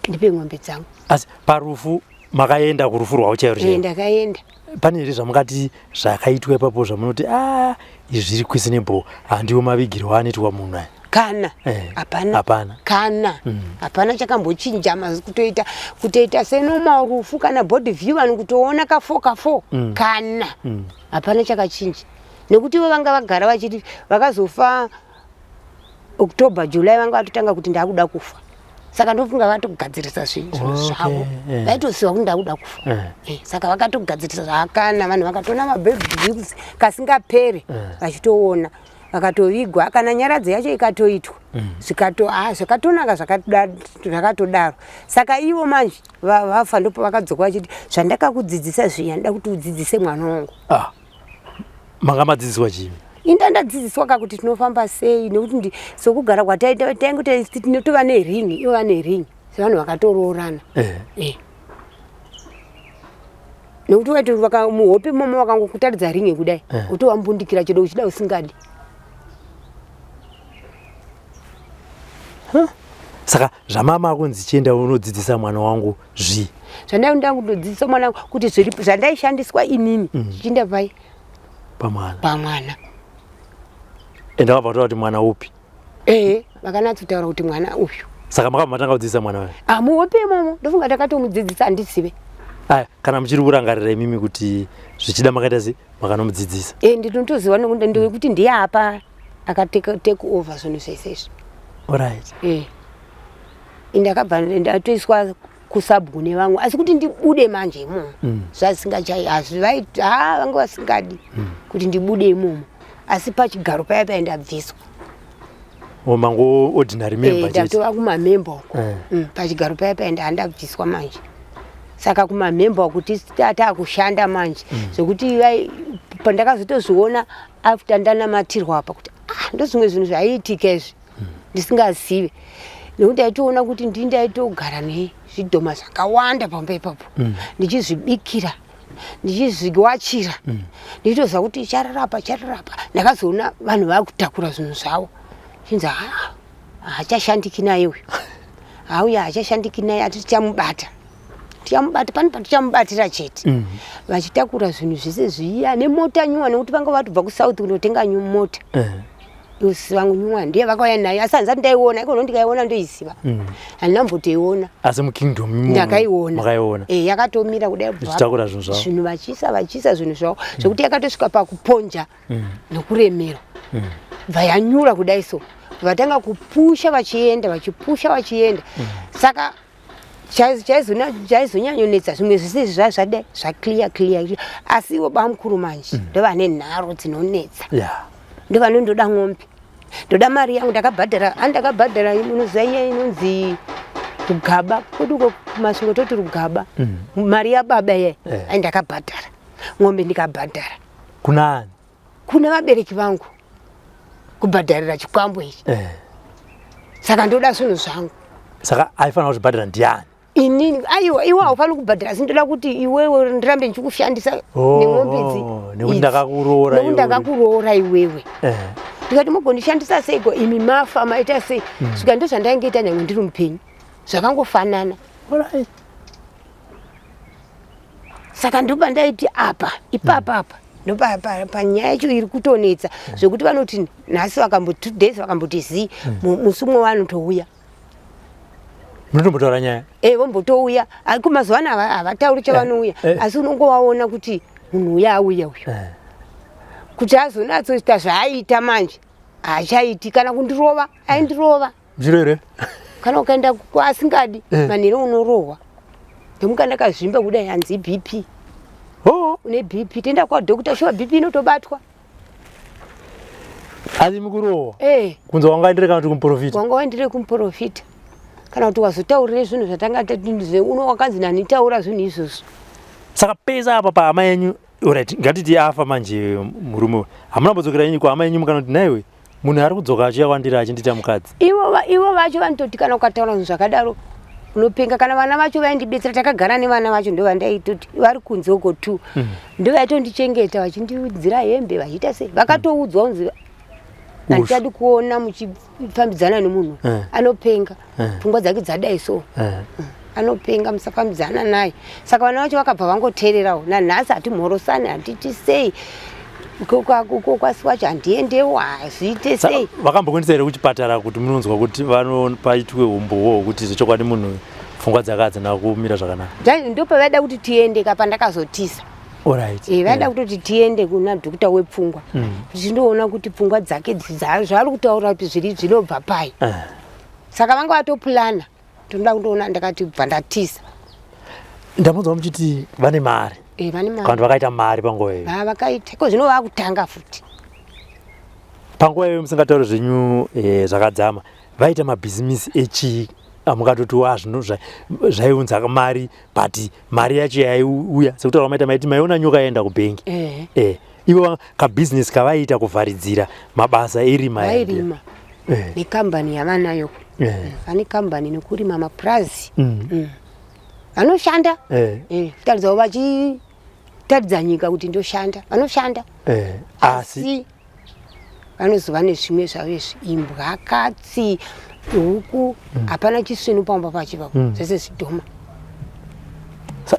B: "Ndipe ng'ombe dzangu."
A: Asi parufu makaenda kurufu rwavo chairo?
B: Chairo? Ndakaenda.
A: Pane here zvamungati zvakaitwa ipapo zvamunoti, a, izvi zviri questionable, handiwo mavigirwo anoitwa munhu aya"?
B: Kana. Hapana.
A: Hapana.
B: Kana hapana chakambochinja. Mazi kutoita senormal rufu, kana body view, vanhu kutoona ka4 ka4. Kana hapana chakachinja, nekuti ivo vanga vagara vachiti, vakazofa October, July, vanga vatotanga kuti, "Ndakuda kufa." Saka ndofunga vatogadzirisa zvinhu zvavo. Vaitoziva kuti ndakuda kufa. Saka vakatogadzirisa zvakana, vanhu vakatoona mabird views kasingapere. Vachitoona vakatovigwa, kana nyaradzo yacho ikatoitwa, zvikato, ah, zvakatonaka, zvakatodaro. Saka ivo manje vafa, ndipo vakadzoka vachiti, "Zvandakakudzidzisa zviya, ndoda kuti udzidzise mwana wangu."
A: Ah, manga madzidziswa chii?
B: Inda ndadzidziswa ka kuti tinofamba sei, nekuti sokugara kwataita, tainge tinotova nering, ivo vane ring, sevanhu vakatoroorana. Nekuti waiti muhope momo vakangokutaridza ring kudai, utovambundikira chedo, uchida usingadi.
A: Saka zvamama kunzi, "Chienda unodzidzisa mwana wangu zvi
B: Zvandaida kutodzidzisa mwana wangu kuti zviripo zvandaishandiswa inini, zvichinda pai?
A: Pamwana.
B: Pamwana.
A: Ende vakabva vataura kuti mwana upi?
B: Ehe, vakanatsotaura kuti mwana uyu.
A: Saka makabva matanga kudzidzisa mwana wayo?
B: Ah, muhope imomo ndofunga takatomudzidzisa, handizive.
A: Aya, kana muchiri kurangarira imimi kuti zvichida makaita sei, makanomudzidzisa?
B: E, ndinotoziva nekuti ndekuti ndiye apa akatake take over zvinhu zvese izvi. E, ndakabva ndatoiswa kusabhuku nevamwe, asi kuti ndibude manje imomo, zvasingachai, hazvivai, ha, vanga vasingadi kuti ndibude imomo, asi pachigaro paya paya ndabviswa.
A: O, mango ordinary member chete?
B: Ndatova kumamemba uko. Pachigaro paya paya ndandabviswa manje, saka kumamemba kuti taakushanda manje, zvekuti pandakazotozviona after ndanamatirwa apa kuti, ah, ndozvimwe zvinhu zvaiitika izvi ndisingazive, nekuti ndaitoona kuti ndini ndaitogara nezvidhoma zvakawanda pamba ipapo, ndichizvibikira, ndichizviwachira, ndichitoziva kuti chararapa, chararapa. Ndakazoona vanhu vakutakura zvinhu zvavo, chinzi, "Ha, haachashandiki naye uyu, hauya, haachashandiki naye, ati tichamubata, tichamubata pane patichamubatira chete." Vachitakura zvinhu zvese zviya nemota nyuwa, nekuti vanga vatobva kuSouth kunotenga mota. Usi vangu nyuwa ndiye vakauya nayo, asi handisati ndaiona ikono. Ndikaiona ndoiziva, handina mbotoiona.
A: Asi mukingdom imomo
B: Ndakaiona.
A: Makaiona?
B: E, yakatomira kudai.
A: Ichitakura zvinhu zvavo.
B: Zvinhu vachiisa, vachiisa zvinhu zvavo, zvekuti yakatosvika pakuponja nokuremerwa, bva yanyura kudai, so vatanga kupusha vachienda, vachipusha vachienda. Saka chaizonyanyonetsa, zvimwe zvese izvi zvadai zvaclear clear, asi ivo bamukuru manje ndovane nharo dzinonetsa. Ndovanondoda ng'ombe, "Ndoda mari yangu, ndakabhadhara." Ani ndakabhadhara? Unoziva iya inonzi rugaba kwedu uko kuMasvingo, toti rugaba, mari yababa iye. Ai, ndakabhadhara ng'ombe, ndikabhadhara.
A: Kunani?
B: Kuna vabereki vangu. Kubhadharira chikwambo ichi. Saka ndoda zvinhu zvangu.
A: Saka aifanira kuzvibhadhara ndiani?
B: Inini. Aiwa, iwe haufaniri kubhadhara, asi ndoda kuti iwewe ndirambe ndichikushandisa
A: Oh,
B: nemombe idzi.
A: Nekuti
B: Idzi.
A: ndakakuroora
B: Nekuti
A: iwewe.
B: ndakakuroora iwewe. Ndikati mugondishandisa seiko imi mafa maita sei? Svika ndozvandainge ita nyange ndiri mupenyu, zvakangofanana. Saka ndopa ndaiti apa ipapa apa ndopa panyaya yacho iri kutonetsa, zvekuti vanoti nhasi vakamboti 2 days, vakamboti zii, musi umwe vanotouya.
A: Munotombotaura nyaya?
B: E, vombotouya. Kumazuva ano havatauri chavanouya, asi unongovaona kuti munhu uya auya uyu. Kuti azonatsoita zvaaita manje haachaiti, kana kundirova aindirova.
A: Zviro here?
B: Kana ukaenda kwaasingadi manheru unorohwa, ndomuka ndakazvimba kudai, hanzi BP. Une BP, toenda kwadhokta, shuwa BP inotobatwa.
A: Asi mukurohwa?
B: Eh.
A: Kunzi wanga waendere kana kuti kumuprofita?
B: Wanga waendere kumuprofita, kana kuti wazotaurire zvinhu zvatanga uno wakanzi nani taura zvinhu izvozvo.
A: Saka pese apa pahama yenyu, alright, ngatiti afa manje murume uyu, hamuna kumbodzokera yenyu kuhama yenyu mukanoti, naiwe, munhu ari kudzoka achiuya kwandiri achindiita mukadzi?
B: Ivo vacho vanototi kana ukataura zvinhu zvakadaro unopenga. Kana vana vacho vaindibetsera, takagara nevana vacho, ndo vandaitoti vari kunze uko tu, ndo vaitondichengeta, vachindiudzira hembe, vachiita sei. Vakatoudzwa kunzi handichadi kuona muchifambidzana nemunhu anopenga, pfungwa dzake dzadai so, anopenga, musafambidzana naye. Saka vana vacho vakabva vangoteererawo. Nanhasi hatimhorosani, hatiti sei, uko kwasi wacho handiendewo, hazviite sei.
A: Vakambokuendesa here kuchipatara kuti munonzwa kuti vanopaitwe umbowo hwekuti zvechokwadi munhu pfungwa dzake hadzina kumira zvakanaka?
B: Ndopavaida kuti tiende ka pandakazotisa. Eh, vaida kutoti tiende kuna dhokta wepfungwa, tichindoona kuti pfungwa dzake zvaari kutaura kuti zviri zvinobva pai. Saka vanga vatopulana, tonoda kundoona. Ndakati bva ndatisa.
A: Ndamunzwa muchiti vane mari.
B: Eh, vane mari.
A: Kana kuti vakaita mari panguva iyoyo?
B: Va vakaita iko zvino vakutanga futi.
A: Panguva iyoyo, musingatauri zvenyu zvakadzama, vaita mabhizimisi echii amukatoti wa zvino zvaiunza mari, but mari yacho yaiuya sekutaura maita maiti maiona nyoka yaenda kubhengi? Ivo kabhizinesi kavaiita kuvharidzira mabasa erima?
B: Vairima nekambani yavanayo. Vane kambani nekurima mapurazi. Vanoshanda. Kutaridzawo vachitaridza nyika kuti ndoshanda, vanoshanda.
A: Asi
B: asi vanozova nezvimwe zvavo izvi, imbwa, katsi, huku, hapana chisvinu pamba pacho ipapo, zvese zvidhoma.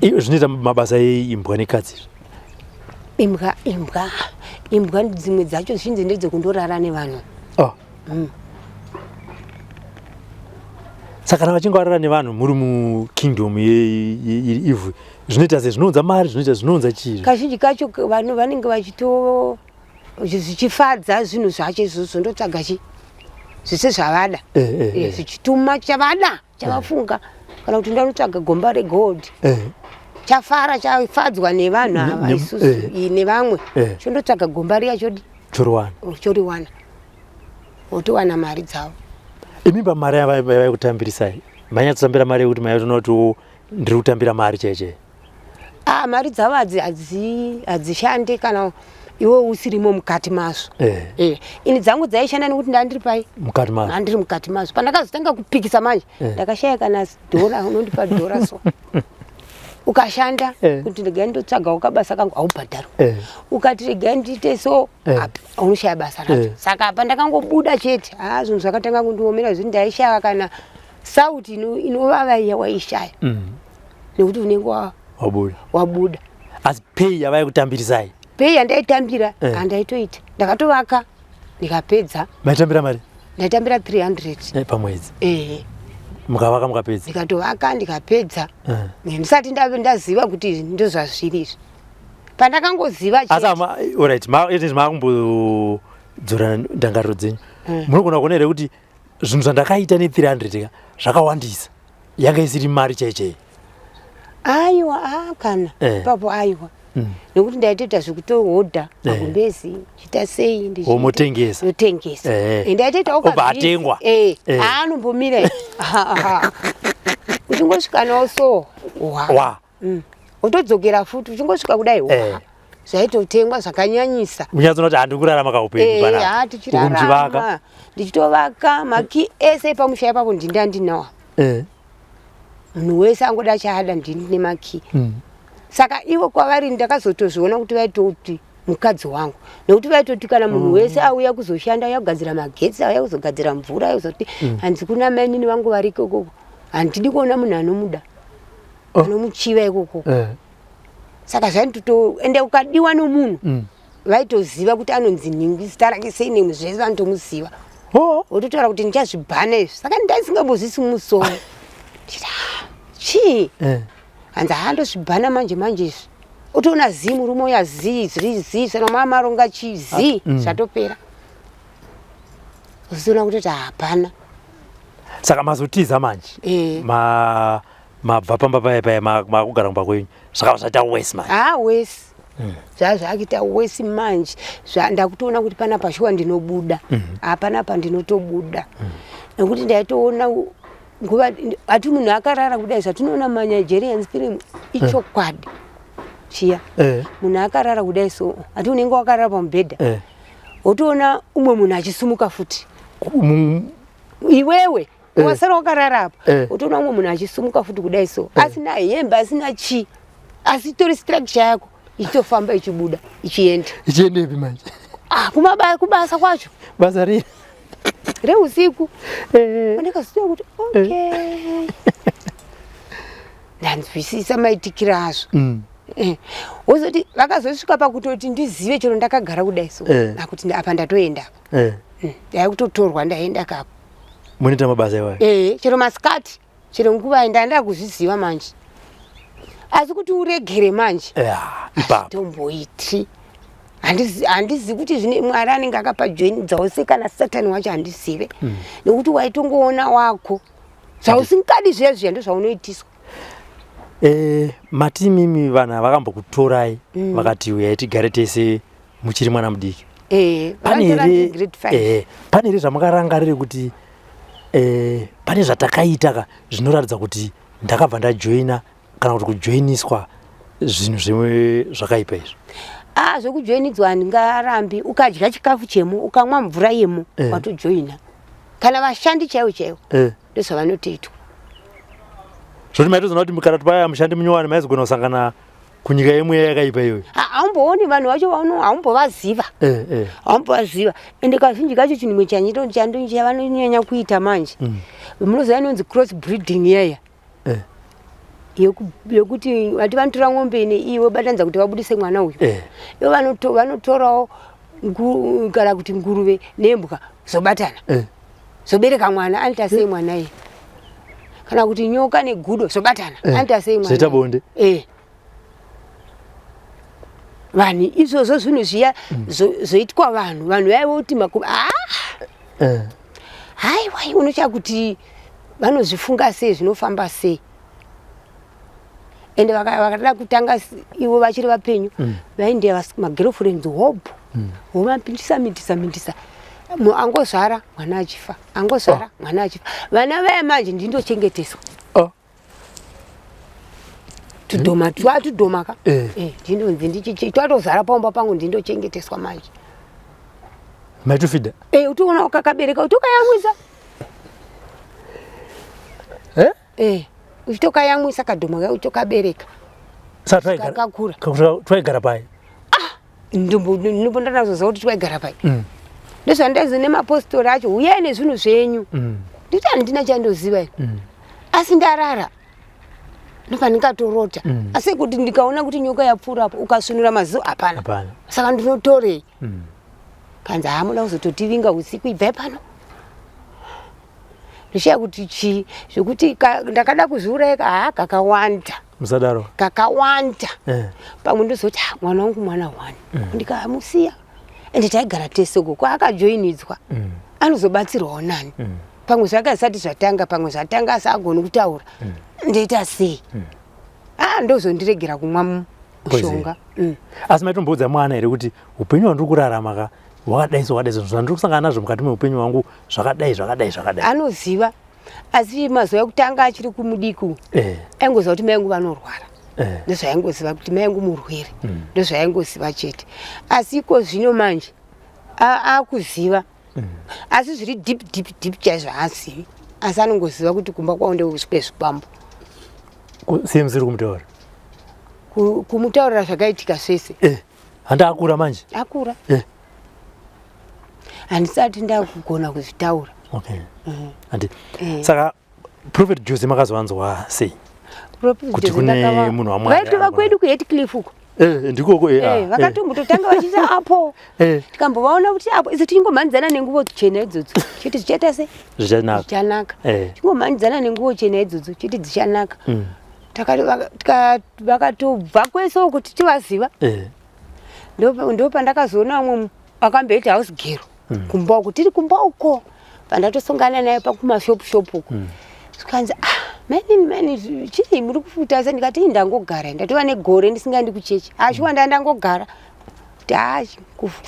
A: Iyo zvinoita mabasa eimbwa nekatsi izvi?
B: Imbwa dzimwe dzacho zhinji ndedzekundorara nevanhu.
A: Oh. Saka kana vachinge varara nevanhu muri mukingdom yeivhu, zvinoita sei? Zvinounza mari? Zvinoita, zvinounza chii?
B: Kazhinji kacho vanhu vanenge vachito zvichifadza zvinhu zvacho izvozvo, ndotsvaga chi zvese zvavada. Zvichituma chavada, chavafunga, kana kuti ndanotsvaga gomba regold, chafara, chafadzwa nevanhu ava, isusu nevamwe, chondotsvaga gomba riya, chodi
A: Choriwana.
B: Choriwana, wotowana mari dzavo.
A: Imi pamari yavaikutambirisai, mainyatsotambira mari yekuti maitoona kuti oh, ndiri kutambira mari chaichai?
B: Ah, mari dzavo hadzishandi kana iwe usirimo mukati mazvo. Ini dzangu dzaishanda nekuti ndandiri pai?
A: Mukati mazvo.
B: Ndandiri mukati mazvo. Pandakazotanga kupikisa manje, ndakashaya kana dhora. Unondipa dhora so ukashanda kuti regai ndotsvagawo kabasa kangu, haubhadharwa. Ukati regai ndiite so, unoshaya basa racho. Saka apa ndakangobuda chete, ha, zvinhu zvakatanga kundiomera zvini. Ndaishaya kana sauti inovava iya, waishaya, nekuti unenge
A: wabuda.
B: Wabuda.
A: Asi pay yavaikutambirisai?
B: Pay yandaitambira, handaitoita. Ndakatovaka ndikapedza.
A: Maitambira mari?
B: Ndaitambira 300.
A: Pamwedzi?
B: Eh.
A: Mukavaka mukapedza?
B: Ndikatovaka ndikapedza. Ndisati ndaziva kuti ndozvazviri izvi. Pandakangoziva
A: asi alright, izvi maakumbodzora ndangariro dzenyu, munogona kuona here kuti zvinhu zvandakaita ne300 ka zvakawandisa, yanga isiri mari chaichai?
B: Aiwa, a kana ipapo aiwa, nekuti ndaitoita zvekutohodha magumbezi, chita sei.
A: Womotengesa.
B: Ndotengesa. Ndaitoitawo.
A: Obva atengwa.
B: Aanombomira uchingosvika nawo so wa
A: wa
B: Wotodzokera futi, uchingosvika kudai wa. Zvaitotengwa zvakanyanyisa.
A: Munyatsoona kuti handiri kurarama kaupenyu
B: Eh,
A: panapa.
B: ha
A: Uku muchivaka.
B: tichirarama ndichitovaka maki ese epamusha ipapo ndini andinawo. Munhu wese angoda chaada ndini nemaki. Saka ivo kwavari ndakazotozviona kuti vaitoti mukadzi wangu nekuti vaitoti kana munhu wese auya kuzoshanda auya kugadzira magetsi auya kuzogadzira mvura auya kuzoti hanzi kuna mainini vangu vari ikokoko handidi kuona munhu anomuda
A: Oh.
B: anomuchiva ikoko. Saka zvaitoto ende ukadiwa nomunhu vaitoziva kuti anonzi nhingi zita rake sei nemu zvese vanotomuziva.
A: Oh.
B: Wototaura kuti ndichazvibhana izvi saka ndaisingambozvisi mumusoro ndichiti "Ah, chii?" Hanzi haa ndozvibhana manje manje izvi utoona zii murume uya zii zviri zii saka mama maronga chii zii zvatopera uziona kutoti hapana.
A: Saka mazotiza manje. Mabva pamba paya paya makugara kumba kwenyu zvakava zvaita wesi manje.
B: Haa wesi zvazvakuita wesi manje ndakutoona kuti panapa shuwa ndinobuda hapanapa ndinotobuda nekuti ndaitoona nguva ati munhu akarara kudai zvatinoona maNigerians film ichokwadi chiya. Munhu akarara kudai so ati unenge wakarara pamubhedha wotoona umwe munhu achisumuka futi iwewe wasara wakarara apa wotoona umwe munhu achisumuka futi kudai so asina hembe asina chii asi itori structure yako ichitofamba ichibuda ichienda.
A: Ichiendepi manje?
B: Ah, kubasa kwacho.
A: Basa rei?
B: Reusiku. Ndikaziva kuti okay ndanzwisisa maitikiro azvo. Wozoti vakazosvika pakutoti ndizive chero ndakagara kudai so akuti apa ndatoenda apa. Ndaikutotorwa ndaenda kako.
A: Munoita mabasa iwayo?
B: Chero masikati chero nguva ndanda kuzviziva manje asi kuti uregere manje
A: ipapo
B: tomboiti handizi kuti zvine Mwari anenge akapa join dzose kana Satani wacho handizive nekuti waitongoona wako zvausingadi zviya zviya ndozvaunoitiswa.
A: Mati mimi vanhu vakambokutorai vakati uyai tigare tese muchiri mwana mudiki. Pane
B: Vakatora
A: here
B: grade 5.
A: Pane here zvamakarangarire kuti pane zvatakaita ka zvinoratidza kuti ndakabva ndajoina kana kuti kujoiniswa zvinhu zvimwe zvakaipa izvi?
B: Ah, zvekujoinidzwa handingarambi. Ukadya chikafu chemo ukamwa mvura yemo watojoina. Kana vashandi chaivo chaivo ndozvavanotoitwa.
A: Zvoti maitozoona kuti kana paya mushandi munyowani maizogona kusangana kunyika yemweya yakaipa iyoyo.
B: Haumbooni vanhu vacho haumbovaziva. Haumbovaziva. Ende kazhinji kacho chinhu chimwe chavanonyanya kuita manje. Munoziva inonzi cross breeding iyaya. Yekuti vati vanotora ng'ombe ine iyi vobatanidza kuti vabudise mwana uyu. Ivo vanotorawo kana kuti nguruve nembwa zobatana. Zobereka mwana anoita sei mwana iye? Kana kuti nyoka negudo zobatana anoita sei mwana?
A: Zvoita bonde.
B: Vanhu izvozvo zvinhu zviya zvoitwa vanhu vanhu vaivoti makuva haiwa unocha kuti vanozvifunga sei zvinofamba sei ende vakada kutanga ivo vachiri vapenyu vaindiya magirlfriends hope vomapindisa mindisa mindisa angozvara mwana achifa angozvara mwana achifa vana vaya manje ndindochengeteswa tudhoma twatudhoma ka ndinonzi ndichichi twatozara paumba pangu ndindochengeteswa manje.
A: Maitofida?
B: Utoona ukakabereka utokayamwisa. Uchitokayamwisa kadhoma ka utokabereka.
A: Saka
B: Kakakura.
A: twaigara pai?
B: Ndimbo ndanazoziva kuti twaigara pai. Ndozvandaizi nemapostori acho uyai nezvinhu zvenyu. Nditi handina chandoziva ini. Asi ndarara ndopandingatorota. Asi kuti ndikaona kuti nyoka yapfuura apo ukasvinura maziso hapana. Saka ndinotorei? Kanzi hamuda kuzototivinga usiku ibvai pano. Ndishiya kuti chii zvekuti ndakada kuzviuraya haa kakawanda.
A: Musadaro.
B: Kakawanda. Pamwe ndozoti mwana wangu mwana wani. Ndikamusiya. Ende taigara tese uko kwaakajoinidzwa. Anozobatsirwawo nani? Pamwe zvake zvisati zvatanga pamwe zvatanga asi agoni kutaura. Ndoita sei? Ndozondiregera kumwa mushonga.
A: Asi maitomboudza mwana here kuti upenyu hwandiri kurarama ka hwakadai so hwakadai so zvandiri kusangana nazvo mukati meupenyu hwangu zvakadai zvakadai zvakadai.
B: Anoziva asi mazuva ekutanga achiri kumudiki aingoziva kuti mai vangu vanorwara.
A: Eh.
B: Ndozvaingoziva kuti mai angu murwere. Ndozvaingoziva chete. Asi iko zvino manje akuziva. Asi zviri deep deep deep chaizvo haazivi. Asi anongoziva kuti kumba kwavo ndekwezvikwambo.
A: Sei musiri kumutaura?
B: Kumutaurira zvakaitika zvese.
A: Eh, handi akura manje?
B: Akura. Eh. Handisati ndakugona kuzvitaura.
A: Okay. Handi. Saka Prophet Jose makazowanzwa sei? Kuti kune munhu waMwari.
B: Vaitova kwedu kuHeathcliff uko.
A: Eh, ndikoko eh.
B: Eh, vakatombototanga vachiisa apo.
A: Eh.
B: Tikambovaona kuti apo isu tichingomhanyidzana nenguvo chena idzodzo. Chiti zvichaita sei?
A: Zvichanaka.
B: Zvichanaka.
A: Eh.
B: Tichingomhanyidzana nenguvo chena idzodzo chiti dzichanaka. Takati vakatobva kwese uko tichivaziva.
A: Eh.
B: Ndopandakazoona umwe akamboita house girl. Kumba uko tiri kumba uko. Pandatosongana naye pakumashop shop uko. Zvikanzi ah mani mani chii muri kufuta se ndikati ndangogara ndatova negore ndisingaendi kuchechi. Ah shuwa ndangogara. Kuti ah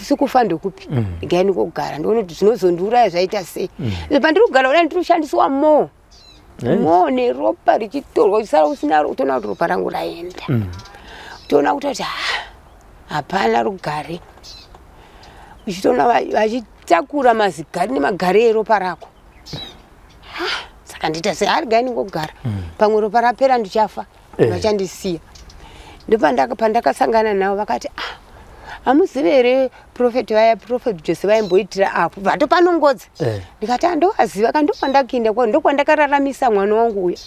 B: sikufa ndokupi. Ndigai ndingogara ndione kuti zvinozondiuraya zvaita sei. Pandiri kugara kudai ndiri kushandiswa more. More neropa richitorwa uchisara usina utoona kuti ropa rangu raenda. Utoona kutoti ah hapana rugare. Uchitoona vachitakura mazigari nemagari eropa rako. Saka ndiita sei arigai ndingogara. Pamwe ropa rapera ndichafa. Vachandisiya. Ndopandakasangana navo vakati ah hamuzivi here prophet vaya prophet Jose vaimboitira apo vatopanongodza. Ndikati andovaziva ka ndokwandakuenda kwa ndokwandakararamisa mwana wangu uya.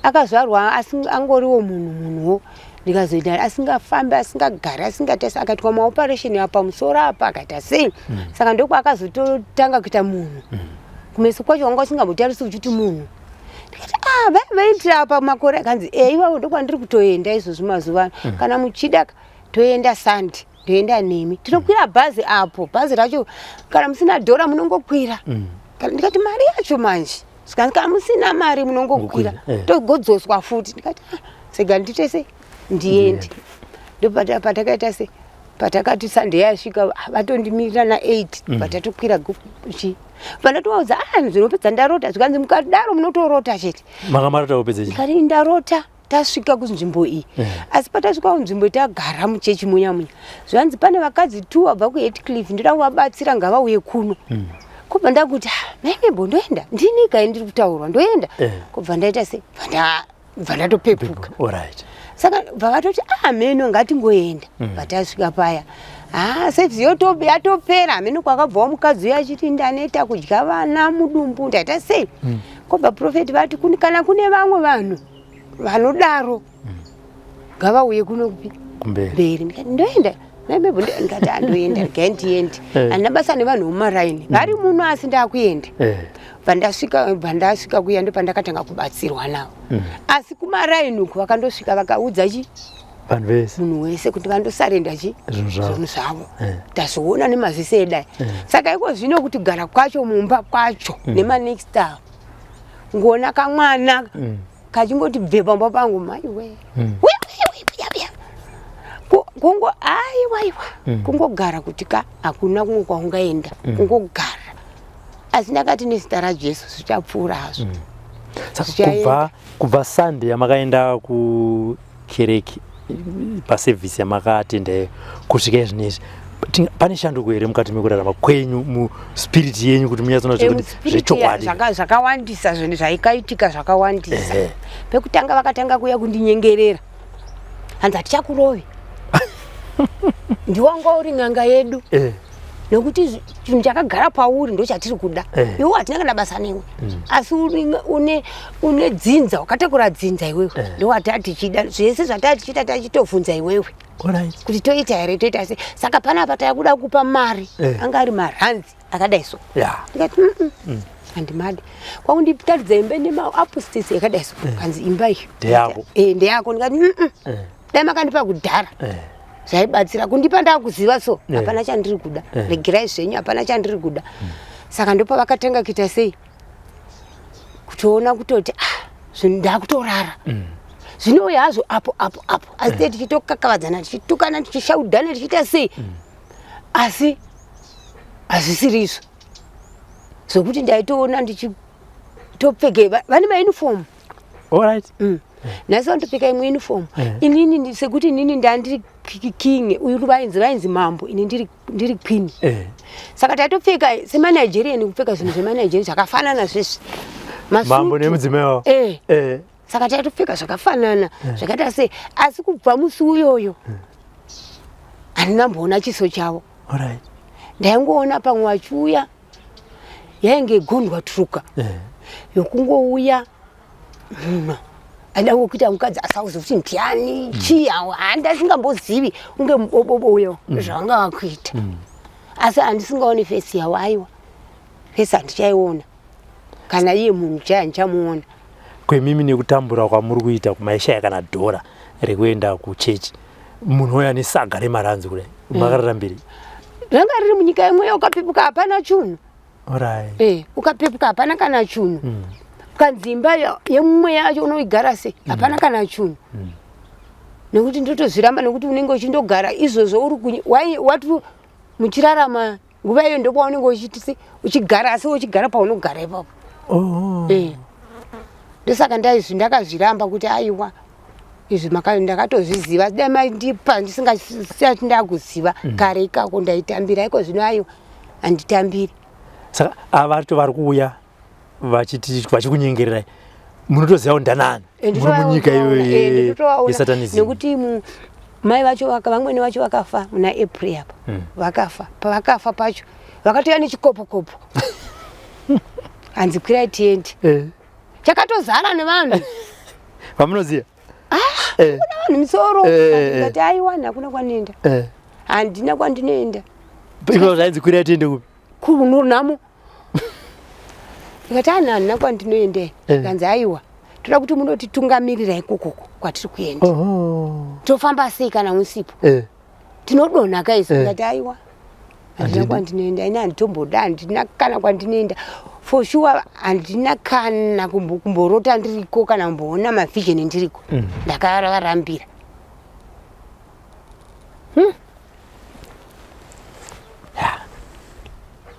B: Akazvarwa angoriwo munhu munhuwo. Ndikazoita asingafambi asingagari asingatasi akaitwa maoperation apa musoro apa akaita sei. Saka ndokwaakazototanga kuita munhu. Kumeso kwacho wanga usingambotarisi uchiti munhu. Ndikati ah vaitira apa makore akanzi eh iwawo ndokwandiri kutoenda izvozvi mazuva ano. Kana muchida toenda Sunday ndoenda nemi. Tinokwira bhazi apo bhazi racho kana musina dhora munongokwira. Ndikati mari yacho manje. Zvikanzi kana musina mari munongokwira togodzoswa futi. Ndikati ah sega ndiite sei ndiende. Ndopatakaita sei patakati Sunday yasvika vatondimirira na 8 patatokwira chi pandatovaudza ah ndinopedza ndarota. Zvikanzi mukadaro munotorota chete.
A: Makamarota kupedza
B: chii? Ndikati ndarota tasvika kunzvimbo iyi. Asi patasvika kunzvimbo tagara muchechi munya munya. Zvanzi pane vakadzi 2 vabva kuHeathcliff ndoda kuvabatsira ngavauye kuno. Kubva ndakuti ah mai ndoenda ndini kai ndiri kutaurwa ndoenda. Kubva ndaita sei bva ndatopepuka.
A: Alright.
B: Saka bva vatoti ah meno ngatingoenda. Patasvika paya ah service yatopera hameno kwakabvawo mukadzi uya achiti ndaneta kudya vana mudumbu ndaita sei. Kobva prophet vati kana kune vamwe vanhu vanodaro ngavauye kuno kupi
A: kumberi.
B: Ndikati ndoenda ndikati andoenda regai ndiende. Handina basa nevanhu vemumaraini vari muno asi ndakuenda. Pandasvika kuya ndopandakatanga kubatsirwa navo. Asi kumaraini uku vakandosvika vakaudza chi
A: vanhu vese
B: munhu wese kuti vandosarenda chi
A: zvinhu
B: zvavo. Tazoona nemaziso edai. Saka iko zvino kuti gara kwacho mumba kwacho nemanext avo ngoona kamwana kachingoti bve pamba pangu maiwe. Kungo aiwa aiwa kungogara kuti ka hakuna kumwe kwaungaenda kungogara. Asi ndakati nezita raJesu zvichapfuura hazvo.
A: Saka kubva Sunday yamakaenda kukereke pasevhisi yamakatenda kusvika izvinezvi pane shanduko here mukati mekurarama kwenyu muspirit yenyu kuti munyatsoona zvekuti zvechokwadi?
B: Zvakawandisa zvinhu zvaikaitika zvakawandisa. Pekutanga vakatanga kuuya kundinyengerera. Hanzi hatichakurovi. Ndiwanga uri n'anga yedu. Nokuti chinhu chakagara pauri ndochatiri kuda. Iwe hatina kana basa newe. Asi une dzinza, wakatakura dzinza iwewe. Ndowatati tichida zvese zvatati tichiita tachitovhunza iwewe. Kuti toita here toita sei. Saka panapa takuda kupa mari. Anga ari maranzi akadai so. Ndikati handimadi. Kwakunditaridza imba nemaupstairs yakadai so. Kanzi imba iyi.
A: Ndeyako.
B: Ndeyako. Ndikati Dai makandipa kudhara. Zvaibatsira kundipa ndakuziva so hapana chandiri kuda. Regerai zvenyu hapana chandiri kuda. Saka ndopavakatanga kuita sei kutoona kutoti ah zvinhu ndakutorara. Zvinouya hazvo apo apo apo asi tee tichitokakavadzana tichitukana tichishaudhana tichiita sei. Asi hazvisiri izvo zvokuti ndaitoona ndichitopfeke vane mauniform.
A: Alright.
B: Nhasi vanotopfeka imwe uniform. Inini sekuti inini ndandiri king, uyu vainzi mambo, ini ndiri queen. Saka taitopfeka semaNigerian, kupfeka zvinhu zvemaNigerian zvakafanana zvesvi.
A: Mambo nemudzimai wavo.
B: Eh. Saka taitopfeka zvakafanana, zvakaita sei, asi kubva musi uyoyo handina mboona chiso chavo. Ndaingoona pamwe vachiuya, yainge gondwa truka yokungouya muno, aida kuita mukadzi asauzi kuti ndiani, chii, handasingambozivi, unge mubobobo uyo zvavanga vakuita, asi handisingaoni face yavo. Aiwa, face handichaiona, kana iye munhu chai handichamuona.
A: Kwemimi nekutambura kwamuri kuita, kumaishaya kana dhora rekuenda kuchechi, munhu uyo ane saga remaranzi kudai, makararambiri?
B: Ranga riri munyika imweyo, ukapepuka hapana chunhu. Ukapepuka hapana kana chunhu. Ukanzi imba yemumwe yacho unoigara sei? Hapana kana chunhu, nekuti ndotozviramba, nekuti unenge uchindogara izvozvo uri wati muchirarama nguva iyo, ndopaunenge uchiti se uchigara, asi uchigara paunogara ipapo. Ndosaka ndaizvi ndakazviramba kuti aiwa, izvi ndakatozviziva, dai mandipa ndisingasati ndakuziva kare ikako ndaitambira, iko zvino aiwa, handitambiri.
A: Saka ava vari kuuya vachiti vachikunyengererai, munotoziva kuti ndanani muri munyika iyoyo yesatanism?
B: Nekuti mai vacho vamweni vacho vakafa muna April apa. Vakafa, pavakafa pacho vakatouya nechikopokopo, hanzi kwirai tiende. Chakatozara nevanhu.
A: Vamunoziva?
B: Kuna vanhu misoro. Ndikati aiwa, hakuna kwandinoenda. Handina kwandinoenda.
A: Iko zvainzi kwirai tiende kupi?
B: Kunonamo. Ndikati ana, handina kwandinoenda. Kanzi aiwa, toda kuti munotitungamirira ikokoko kwatiri kuenda. Tofamba sei kana musipo? Tinodonha kaiso. Ndikati aiwa, handina kwandinoenda ini, handitomboda, handina kana kwandinoenda. For sure handina kana kumborota ndiriko, kana kumboona mavision ndiriko. Ndakavarambira.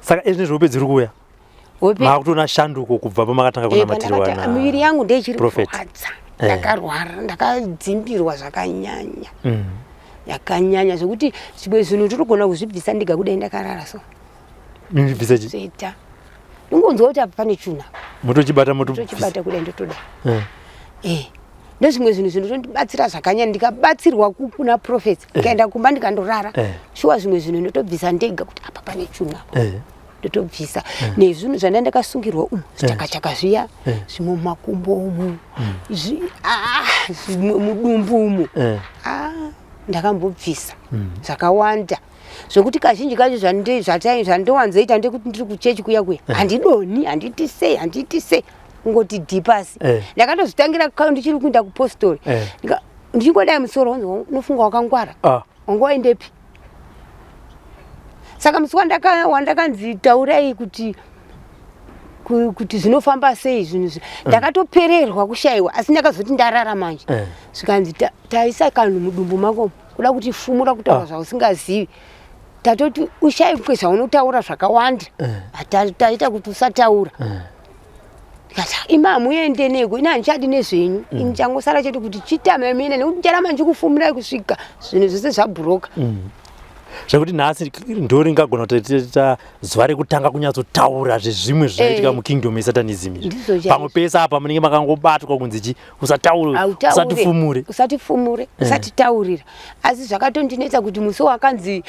A: Saka izvi hope dziri kuuya, makutoona shanduko kubva pamakatanga kunamatirwa?
B: Miviri yangu ndeichiri kurwadza. Ndakarwara, ndakadzimbirwa zvakanyanya, yakanyanya, zvekuti zvimwe zvinhu tirikugona kuzvibvisa ndiga kudai ndakarara so.
A: Bvisa
B: chi? Zvoita ndingonzwa kuti apa pane chuna.
A: Motochibata?
B: Motochibata kudai, ndotoda. Ndozvimwe zvinhu zvinotondibatsira zvakanyanya. Ndikabatsirwa kuna prophet, ndikaenda kumba ndikandorara, shuwa zvimwe zvinhu ndotobvisa ndega kuti apa pane chuna, ndotobvisa. Nezvinhu zvanda ndakasungirwa umu, zvichakachaka zviya, zvimwe mumakumbo umu, zvimwe mudumbu umu, ndakambobvisa zvakawanda, zvokuti kazhinji kacho zvandowanzoita ndekuti ndiri kuchechi kuya kuya, handidoni, handiti sei, handiti sei, kungoti dhipasi. Ndakatozvitangira ndichiri kuenda kupostori, ndichingodai musoro, wanzi unofunga wakangwara, wanga waendepi? Saka musi wandakanzi taurai kuti zvinofamba sei zvinhu izvi, ndakatopererwa kushayiwa, asi ndakazoti ndarara manje, zvikanzi taisa kanhu mudumbu mako kuda kuti fumura kutaura zvausingazivi, tatoti ushayikwe zvaunotaura zvakawanda, taita kuti usataura. Ndikati imi hamuende neko, ini handichadi nezvenyu, ini changosara chete kuti chitame mine, nekuti ndicharamba ndichikufumurai kusvika zvinhu zvese zvabhuroka.
A: Zvekuti nhasi ndo ringagona kutoita zuva rekutanga kunyatsotaura zvezvimwe zvinoitika mukingdom yesatanism izvi.
B: Ndizvo chaizvo.
A: Pamwe pese apa munenge makangobatwa kunzi chi usataure.
B: Hautaure.
A: Usatifumure.
B: Usatifumure, usatitaurira. Asi zvakatondinetsa kuti musi wakanzi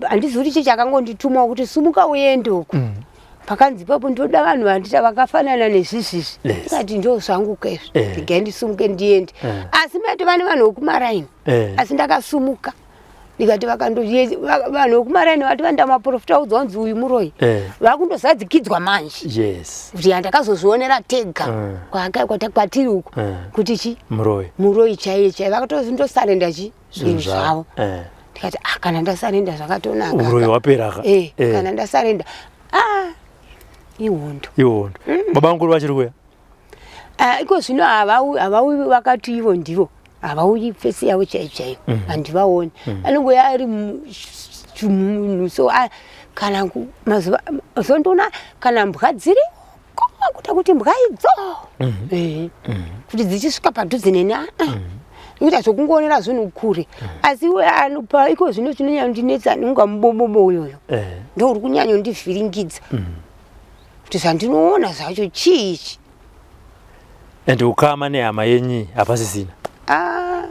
B: handizivi kuti chii chakangonditumawo kuti sumuka uende uku, pakanzi ipapo ndoda vanhu vandita vakafanana nezvizvizvi. Ndikati ndo zvangu kaizvi, regai ndisumuke ndiende. Asi maitova nevanhu vekumaraini. Asi ndakasumuka, ndikati vanhu vekumaraini vati vanda maprofita udzwa kunzi uyu muroyi, vakundozadzikidzwa manje kuti handakazozvionera tega kwatiri uku kuti chi
A: Muroyi.
B: Muroyi chaiye chaiye, vakatozindosarenda chi zvinhu zvavo. Ndikati ah, kana ndasarenda zvakatonaka.
A: Uroyi hwapera ka.
B: Kana ndasarenda, ah, ihondo.
A: Ihondo. Baba vangu vachiri kuya?
B: Ah, iko zvino havauyi, havauyi. Vakati ivo ndivo havauyi, face yavo chaiyo chaiyo handivaoni, anongoya ari munhu so, ah, kana mazuva zondoona kana mbwa dziri. Kuita kuti mbwa idzo kuti dzichisvika padhuze neni aa nekuita zvokungoonera zvinhu kure. Asi iwe anopa iko zvino chinonyanyondinetsa unga mubobobo uyoyo ndouri kunyanyondivhiringidza kuti zvandinoona zvacho chii ichi.
A: And ukama nehama yenyu hapasisina?
B: Ah,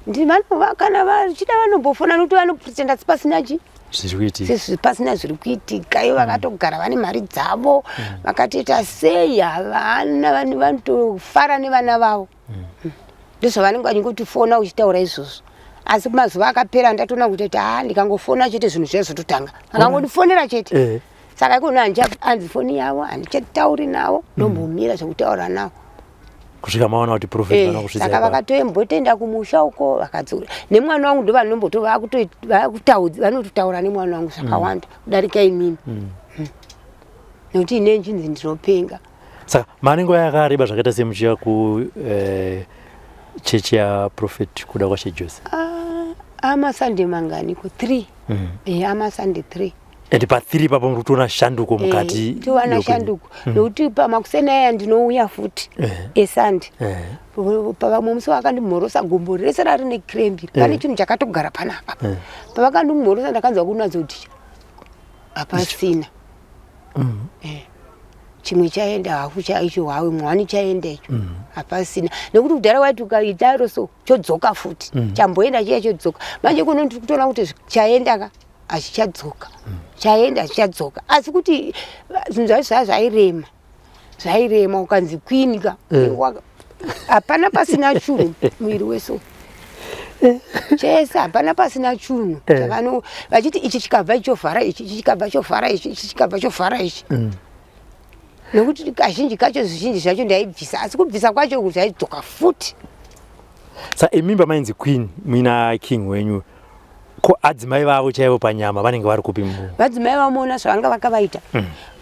B: ndivanova kana vachida vanombofona nokuti vanopretenda asi pasina chi
A: zviri kuitika.
B: Sezvo pasina zviri kuitika ivo vakatogara vane mari dzavo, vakatoita sei, havana vanotofara nevana vavo. Ndozvavanenge vachingotifona uchitaura izvozvo. Asi mazuva akapera ndatoona kuti haa ndikangofona chete zvinhu zviya zvototanga, akangondifonera chete. Saka ikona handichaanzi foni yavo, handichatauri navo, ndombomira zvekutaura navo
A: kusvika maona kuti prophet vana kusvitsa
B: saka
A: ipapo.
B: Vakatoembotoenda kumusha uko vakadzura nemwana wangu, ndovanomboto vanototaura nemwana wangu zvakawanda kudarika inini, nekuti ine nchinzi ndinopenga.
A: Saka mane nguva yakareba zvakaita semuchiya ku chechi yaProphet Kudakwashe Jose?
B: Ah, amaSunday manganiko? Three. Amasunday three.
A: And pa3 papo muri kutoona shanduko mukati?
B: Towana
A: yeupenyu.
B: Shanduko nekuti pamakuseni aya ndinouya futi eSunday. Pavamwe musi vakandimhorosa, gumbo rese rari necramp, pane chinhu chakatogara panapa. Pavakandimhorosa ndakanzwa kunatso kuti hapasina. Chimwe chaenda, hafu chaicho hawe mwani chaenda icho, hapasina. Nekuti kudhara waiti ukaitaro so chodzoka futi, chamboenda chiya chodzoka. Manje kuno ndiri kutoona kuti chaenda ka hachichadzoka, chaenda hachichadzoka. Asi kuti zvinhu zvacho zvaa zvairema, zvairema. Ukanzi queen ka, hapana pasina chunhu muviri wese chese, hapana pasina chunhu. Chavano vachiti ichi chikabva chovhara ichi, ichi chikabva chovhara ichi, ichi chikabva chovhara ichi. Nekuti kazhinji kacho zvizhinji zvacho ndaibvisa, asi kubvisa kwacho zvaidzoka futi.
A: Sa imimba mainzi queen muina king wenyu, ko adzimai vavo chaivo panyama vanenge vari kupi mu
B: Vadzimai vamuona zvavanga vakavaita,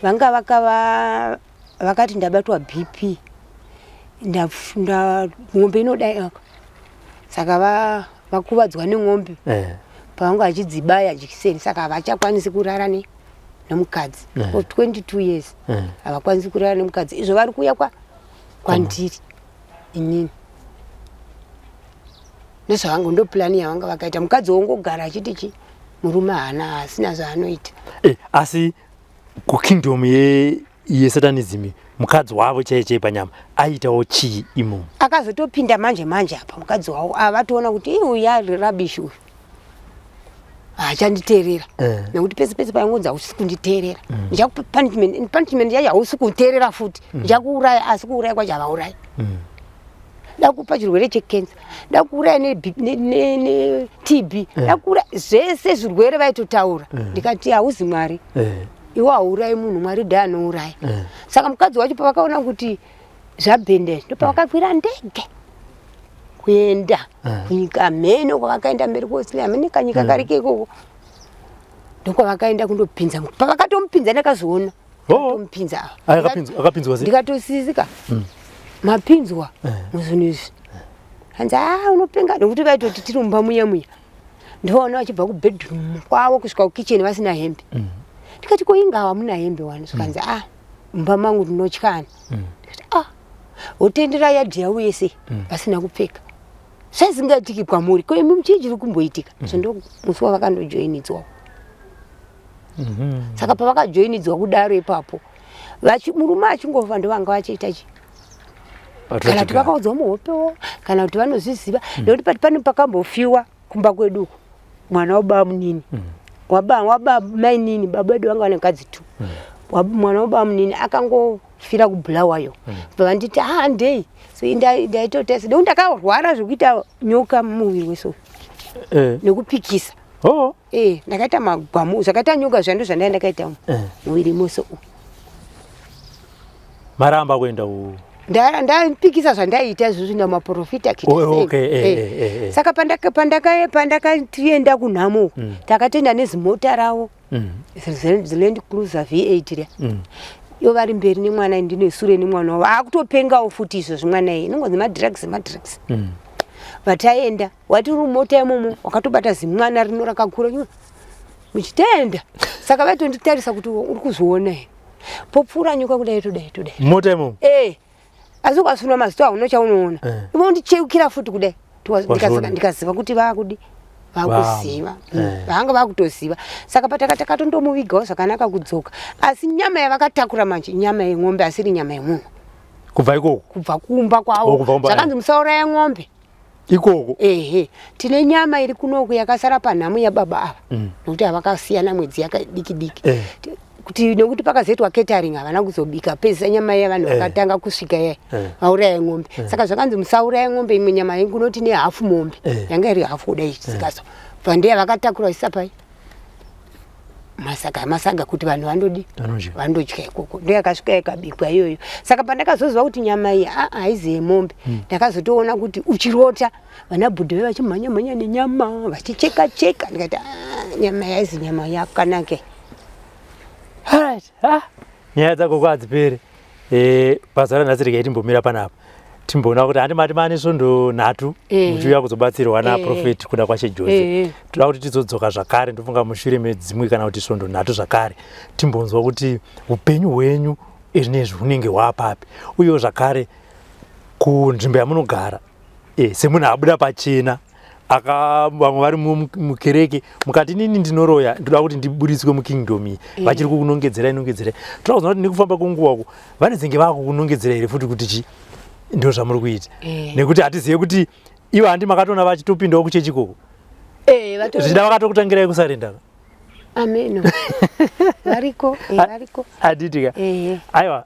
B: vanga vakava vakati ndabatwa BP, ng'ombe inodai aka, saka vakuvadzwa nen'ombe pavanga vachidzibaya jikiseni, saka havachakwanisi kurara nemukadzi for 22 years. Havakwanisi kurara nemukadzi izvo vari kuuya kwandiri inini. Ndozvavanga, ndo plan yavanga vakaita. Mukadzi wongogara achiti chi murume haana, asina zvaanoita.
A: Asi kukingdom yesatanism mukadzi wavo chaiye chaiye panyama aiitawo chii imomo?
B: Akazotopinda manje manje apa mukadzi wavo avatoona kuti ii uyu ari rubbish uyu, haachanditeerera. Nekuti pese pese paingonzi hausi kunditeerera, ndichakupa punishment, punishment yacho hausi kuteerera futi, ndichakuuraya. Asi kuuraya kwacho havaurayi. Ndakupa chirwere checancer, ndakuuraya neTB, ndakuuraya zvese zvirwere vaitotaura. Ndikati hauzi Mwari iwe, hauurayi munhu, Mwari dai anouraya. Saka mukadzi wacho pavakaona kuti zvabhende, ndopavakakwira ndege kuenda kunyika mheno kwavakaenda mberi kuAustralia, mene kanyika kariko ikoko, ndokwavakaenda kundopinza. Pavakatomupinza ndakazoona tomupinza.
A: Aya, akapinzwa sei?
B: Ndikatosisika mapinzwa muzvinhu izvi, hanzi a unopenga, nekuti vaitoti tiri mumba muya muya, ndovaona vachibva kubedroom kwavo kusvika kukitchen vasina hembe. Ndikati ko inga hamuna hembe wani? Zvikanzi a mumba mangu ndinotyana. Ndikati a wotendera yadhi yavo yese vasina kupfeka, zvazingaitiki kwamuri, ko imi chii chiri kumboitika? So ndo musi wavakandojoinidzwawo. Saka pavakajoinidzwa kudaro ipapo, murume achingofa, ndovanga vachiita chi kana kuti vakaudzwa muhopewo kana kuti vanozviziva, nekuti pati pane pakambofiwa kumba kwedu uku, mwana wababa munini, waba mainini, baba vedu vanga vane mukadzi two. Mwana wababa munini akangofira kuBhulawayo. Vanditi handei, so ndaitotesa nekuti ndakarwara zvekuita nyoka mumuviri wese nekupikisa. Ndakaita magwamu zvakaita nyoka, zvando zvandai ndakaita muviri mose umu.
A: Maramba kuenda u
B: Ndapikisa zvandaiita izvozvi namaprofita.
A: Oh, okay,
B: Saka pandakatienda kunhamo, takatoenda nezimota ravo, Land Cruiser V8 riya. Ivo vari mberi nemwana, ndine sure nemwana wavo akutopengawo futi izvozvi mwana iye, inongonzi madrugs, madrugs. Vataenda wati uri mumota imomo wakatobata zimwana rino rakakura muchitenda. Saka vaitonditarisa kuti uri kuzviona here. Popfuura nyoka kudai todai todai.
A: Mota imomo.
B: Eh. Asi ukasvina maziso hauna chaunoona.
A: Eh.
B: Ivo ndicheukira futi kudai.
A: Wazviona.
B: Ndikaziva kuti vaakudi vakuziva.
A: Eh.
B: Vanga vakutoziva. Saka pataka takatondomuvigawo zvakanaka kudzoka. Asi nyama yavakatakura manje inyama yeng'ombe asiri nyama yemunhu.
A: Kubva ikoko.
B: Kubva kumba kwavo.
A: Oh, kubva kumba,
B: Zvakanzi musauraya ng'ombe.
A: Ikoko.
B: Ehe, tine nyama iri kunoku yakasara panhamu yababa ava nekuti havakasiyana mwedzi yakadiki diki. Kuti nekuti pakazoitwa catering havana kuzobika pedzisa nyama iya vanhu vakatanga kusvika iya vauraya ng'ombe. Saka zvakanzi musauraya ng'ombe, imwe nyama kunoti nehafu mombe yanga iri hafu kudai sikaso bva ndiya vakatakura vachiisa pai masaga masaga kuti vanhu vandodi
A: Vanodya.
B: Vandodya ikoko. Ndo yakasvika ikabikwa iyoyo. Saka pandakazoziva kuti nyama iyi aa haizi yemombe, ndakazotoona kuti uchirota vana bhudhi ve vachimhanya mhanya nenyama vachicheka cheka, ndikati, "Ah, nyama yaizi nyama yakanaka."
A: Alright. Ah. Nyaya dzako kwadzipere. Basa ranhasi regai timbomira panapa. Timboona kuti handi mati mane svondo 3 muchiuya kuzobatsirwa naProphet Kudakwashe Jose. Toda kuti tizodzoka zvakare, ndofunga mushure medzimwe kana kuti svondo 3 zvakare, timbonzwa kuti upenyu hwenyu izvinezvi hunenge hwapapi, uyewo zvakare kunzvimbo yamunogara semunhu abuda pachena aka vamwe vari mukereke mukati, nini ndinoroya, ndoda kuti ndiburitswe mukingdom iyi, vachiri kukunongedzerai nongedzerai. Toda kuzoona kuti nekufamba kwenguva uku vanezenge vakukunongedzera here futi kuti chi ndo zvamuri kuita, nekuti hatizive kuti ivo handi makatoona vachitopindawo kuchechi ikoko. Zvichida vakatokutangirai kusarenda.
B: Ameno variko, variko.
A: Handitika?
B: Ehe.
A: Aiwa,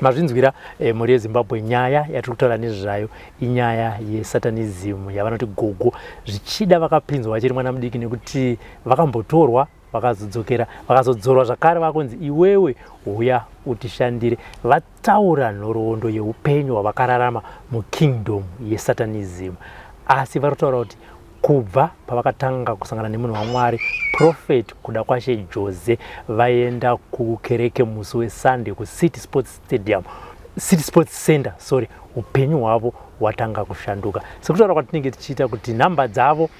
A: mazvinzwira, mhuri yeZimbabwe. Nyaya yatiri kutaura nezvayo inyaya yesatanism yavanoti gogo zvichida vakapinzwa vachiri mwana mudiki, nekuti vakambotorwa, vakazodzokera, vakazodzorwa zvakare, vakunzi iwewe uya utishandire. Vataura nhoroondo yeupenyu hwavakararama mukingdom yesatanism, asi vari kutaura kuti kubva pavakatanga kusangana nemunhu waMwari Prophet Kudakwashe Jose, vaenda kukereke musi weSunday kuCity Sports Stadium, City Sports Center, sorry, upenyu hwavo hwatanga kushanduka. Sekutaura kwatinenge tichiita kuti nhamba dzavo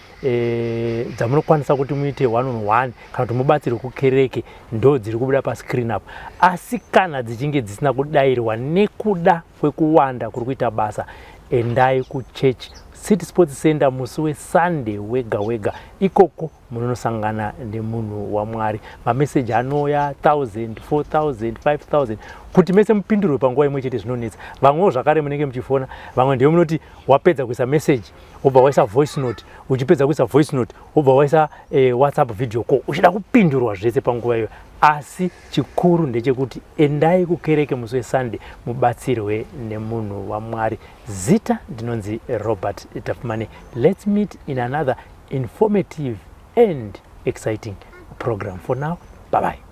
A: dzamunokwanisa kuti muite one on one kana kuti mubatsirwe kukereke ndo dziri kubuda pascreen apo, asi kana dzichinge dzisina kudayirwa nekuda kwekuwanda kuri kuita basa, endai kuchurch City Sports Center musi weSunday wega wega. Ikoko munonosangana nemunhu waMwari. Mameseji anouya 1000, 4000, 5000, kuti mese mupindurwe panguva imwe chete zvinonetsa. Vamwewo zvakare munenge muchifona, vamwe ndivo munoti wapedza kuisa meseji wobva waisa voice note, uchipedza kuisa voice note wobva waisa WhatsApp video call, uchida kupindurwa zvese panguva iyoyo. Asi chikuru ndechekuti endai kukereke musi weSunday mubatsirwe nemunhu waMwari. Zita ndinonzi Robert Tafumane. Let's meet in another informative and exciting program. For now, bye bye.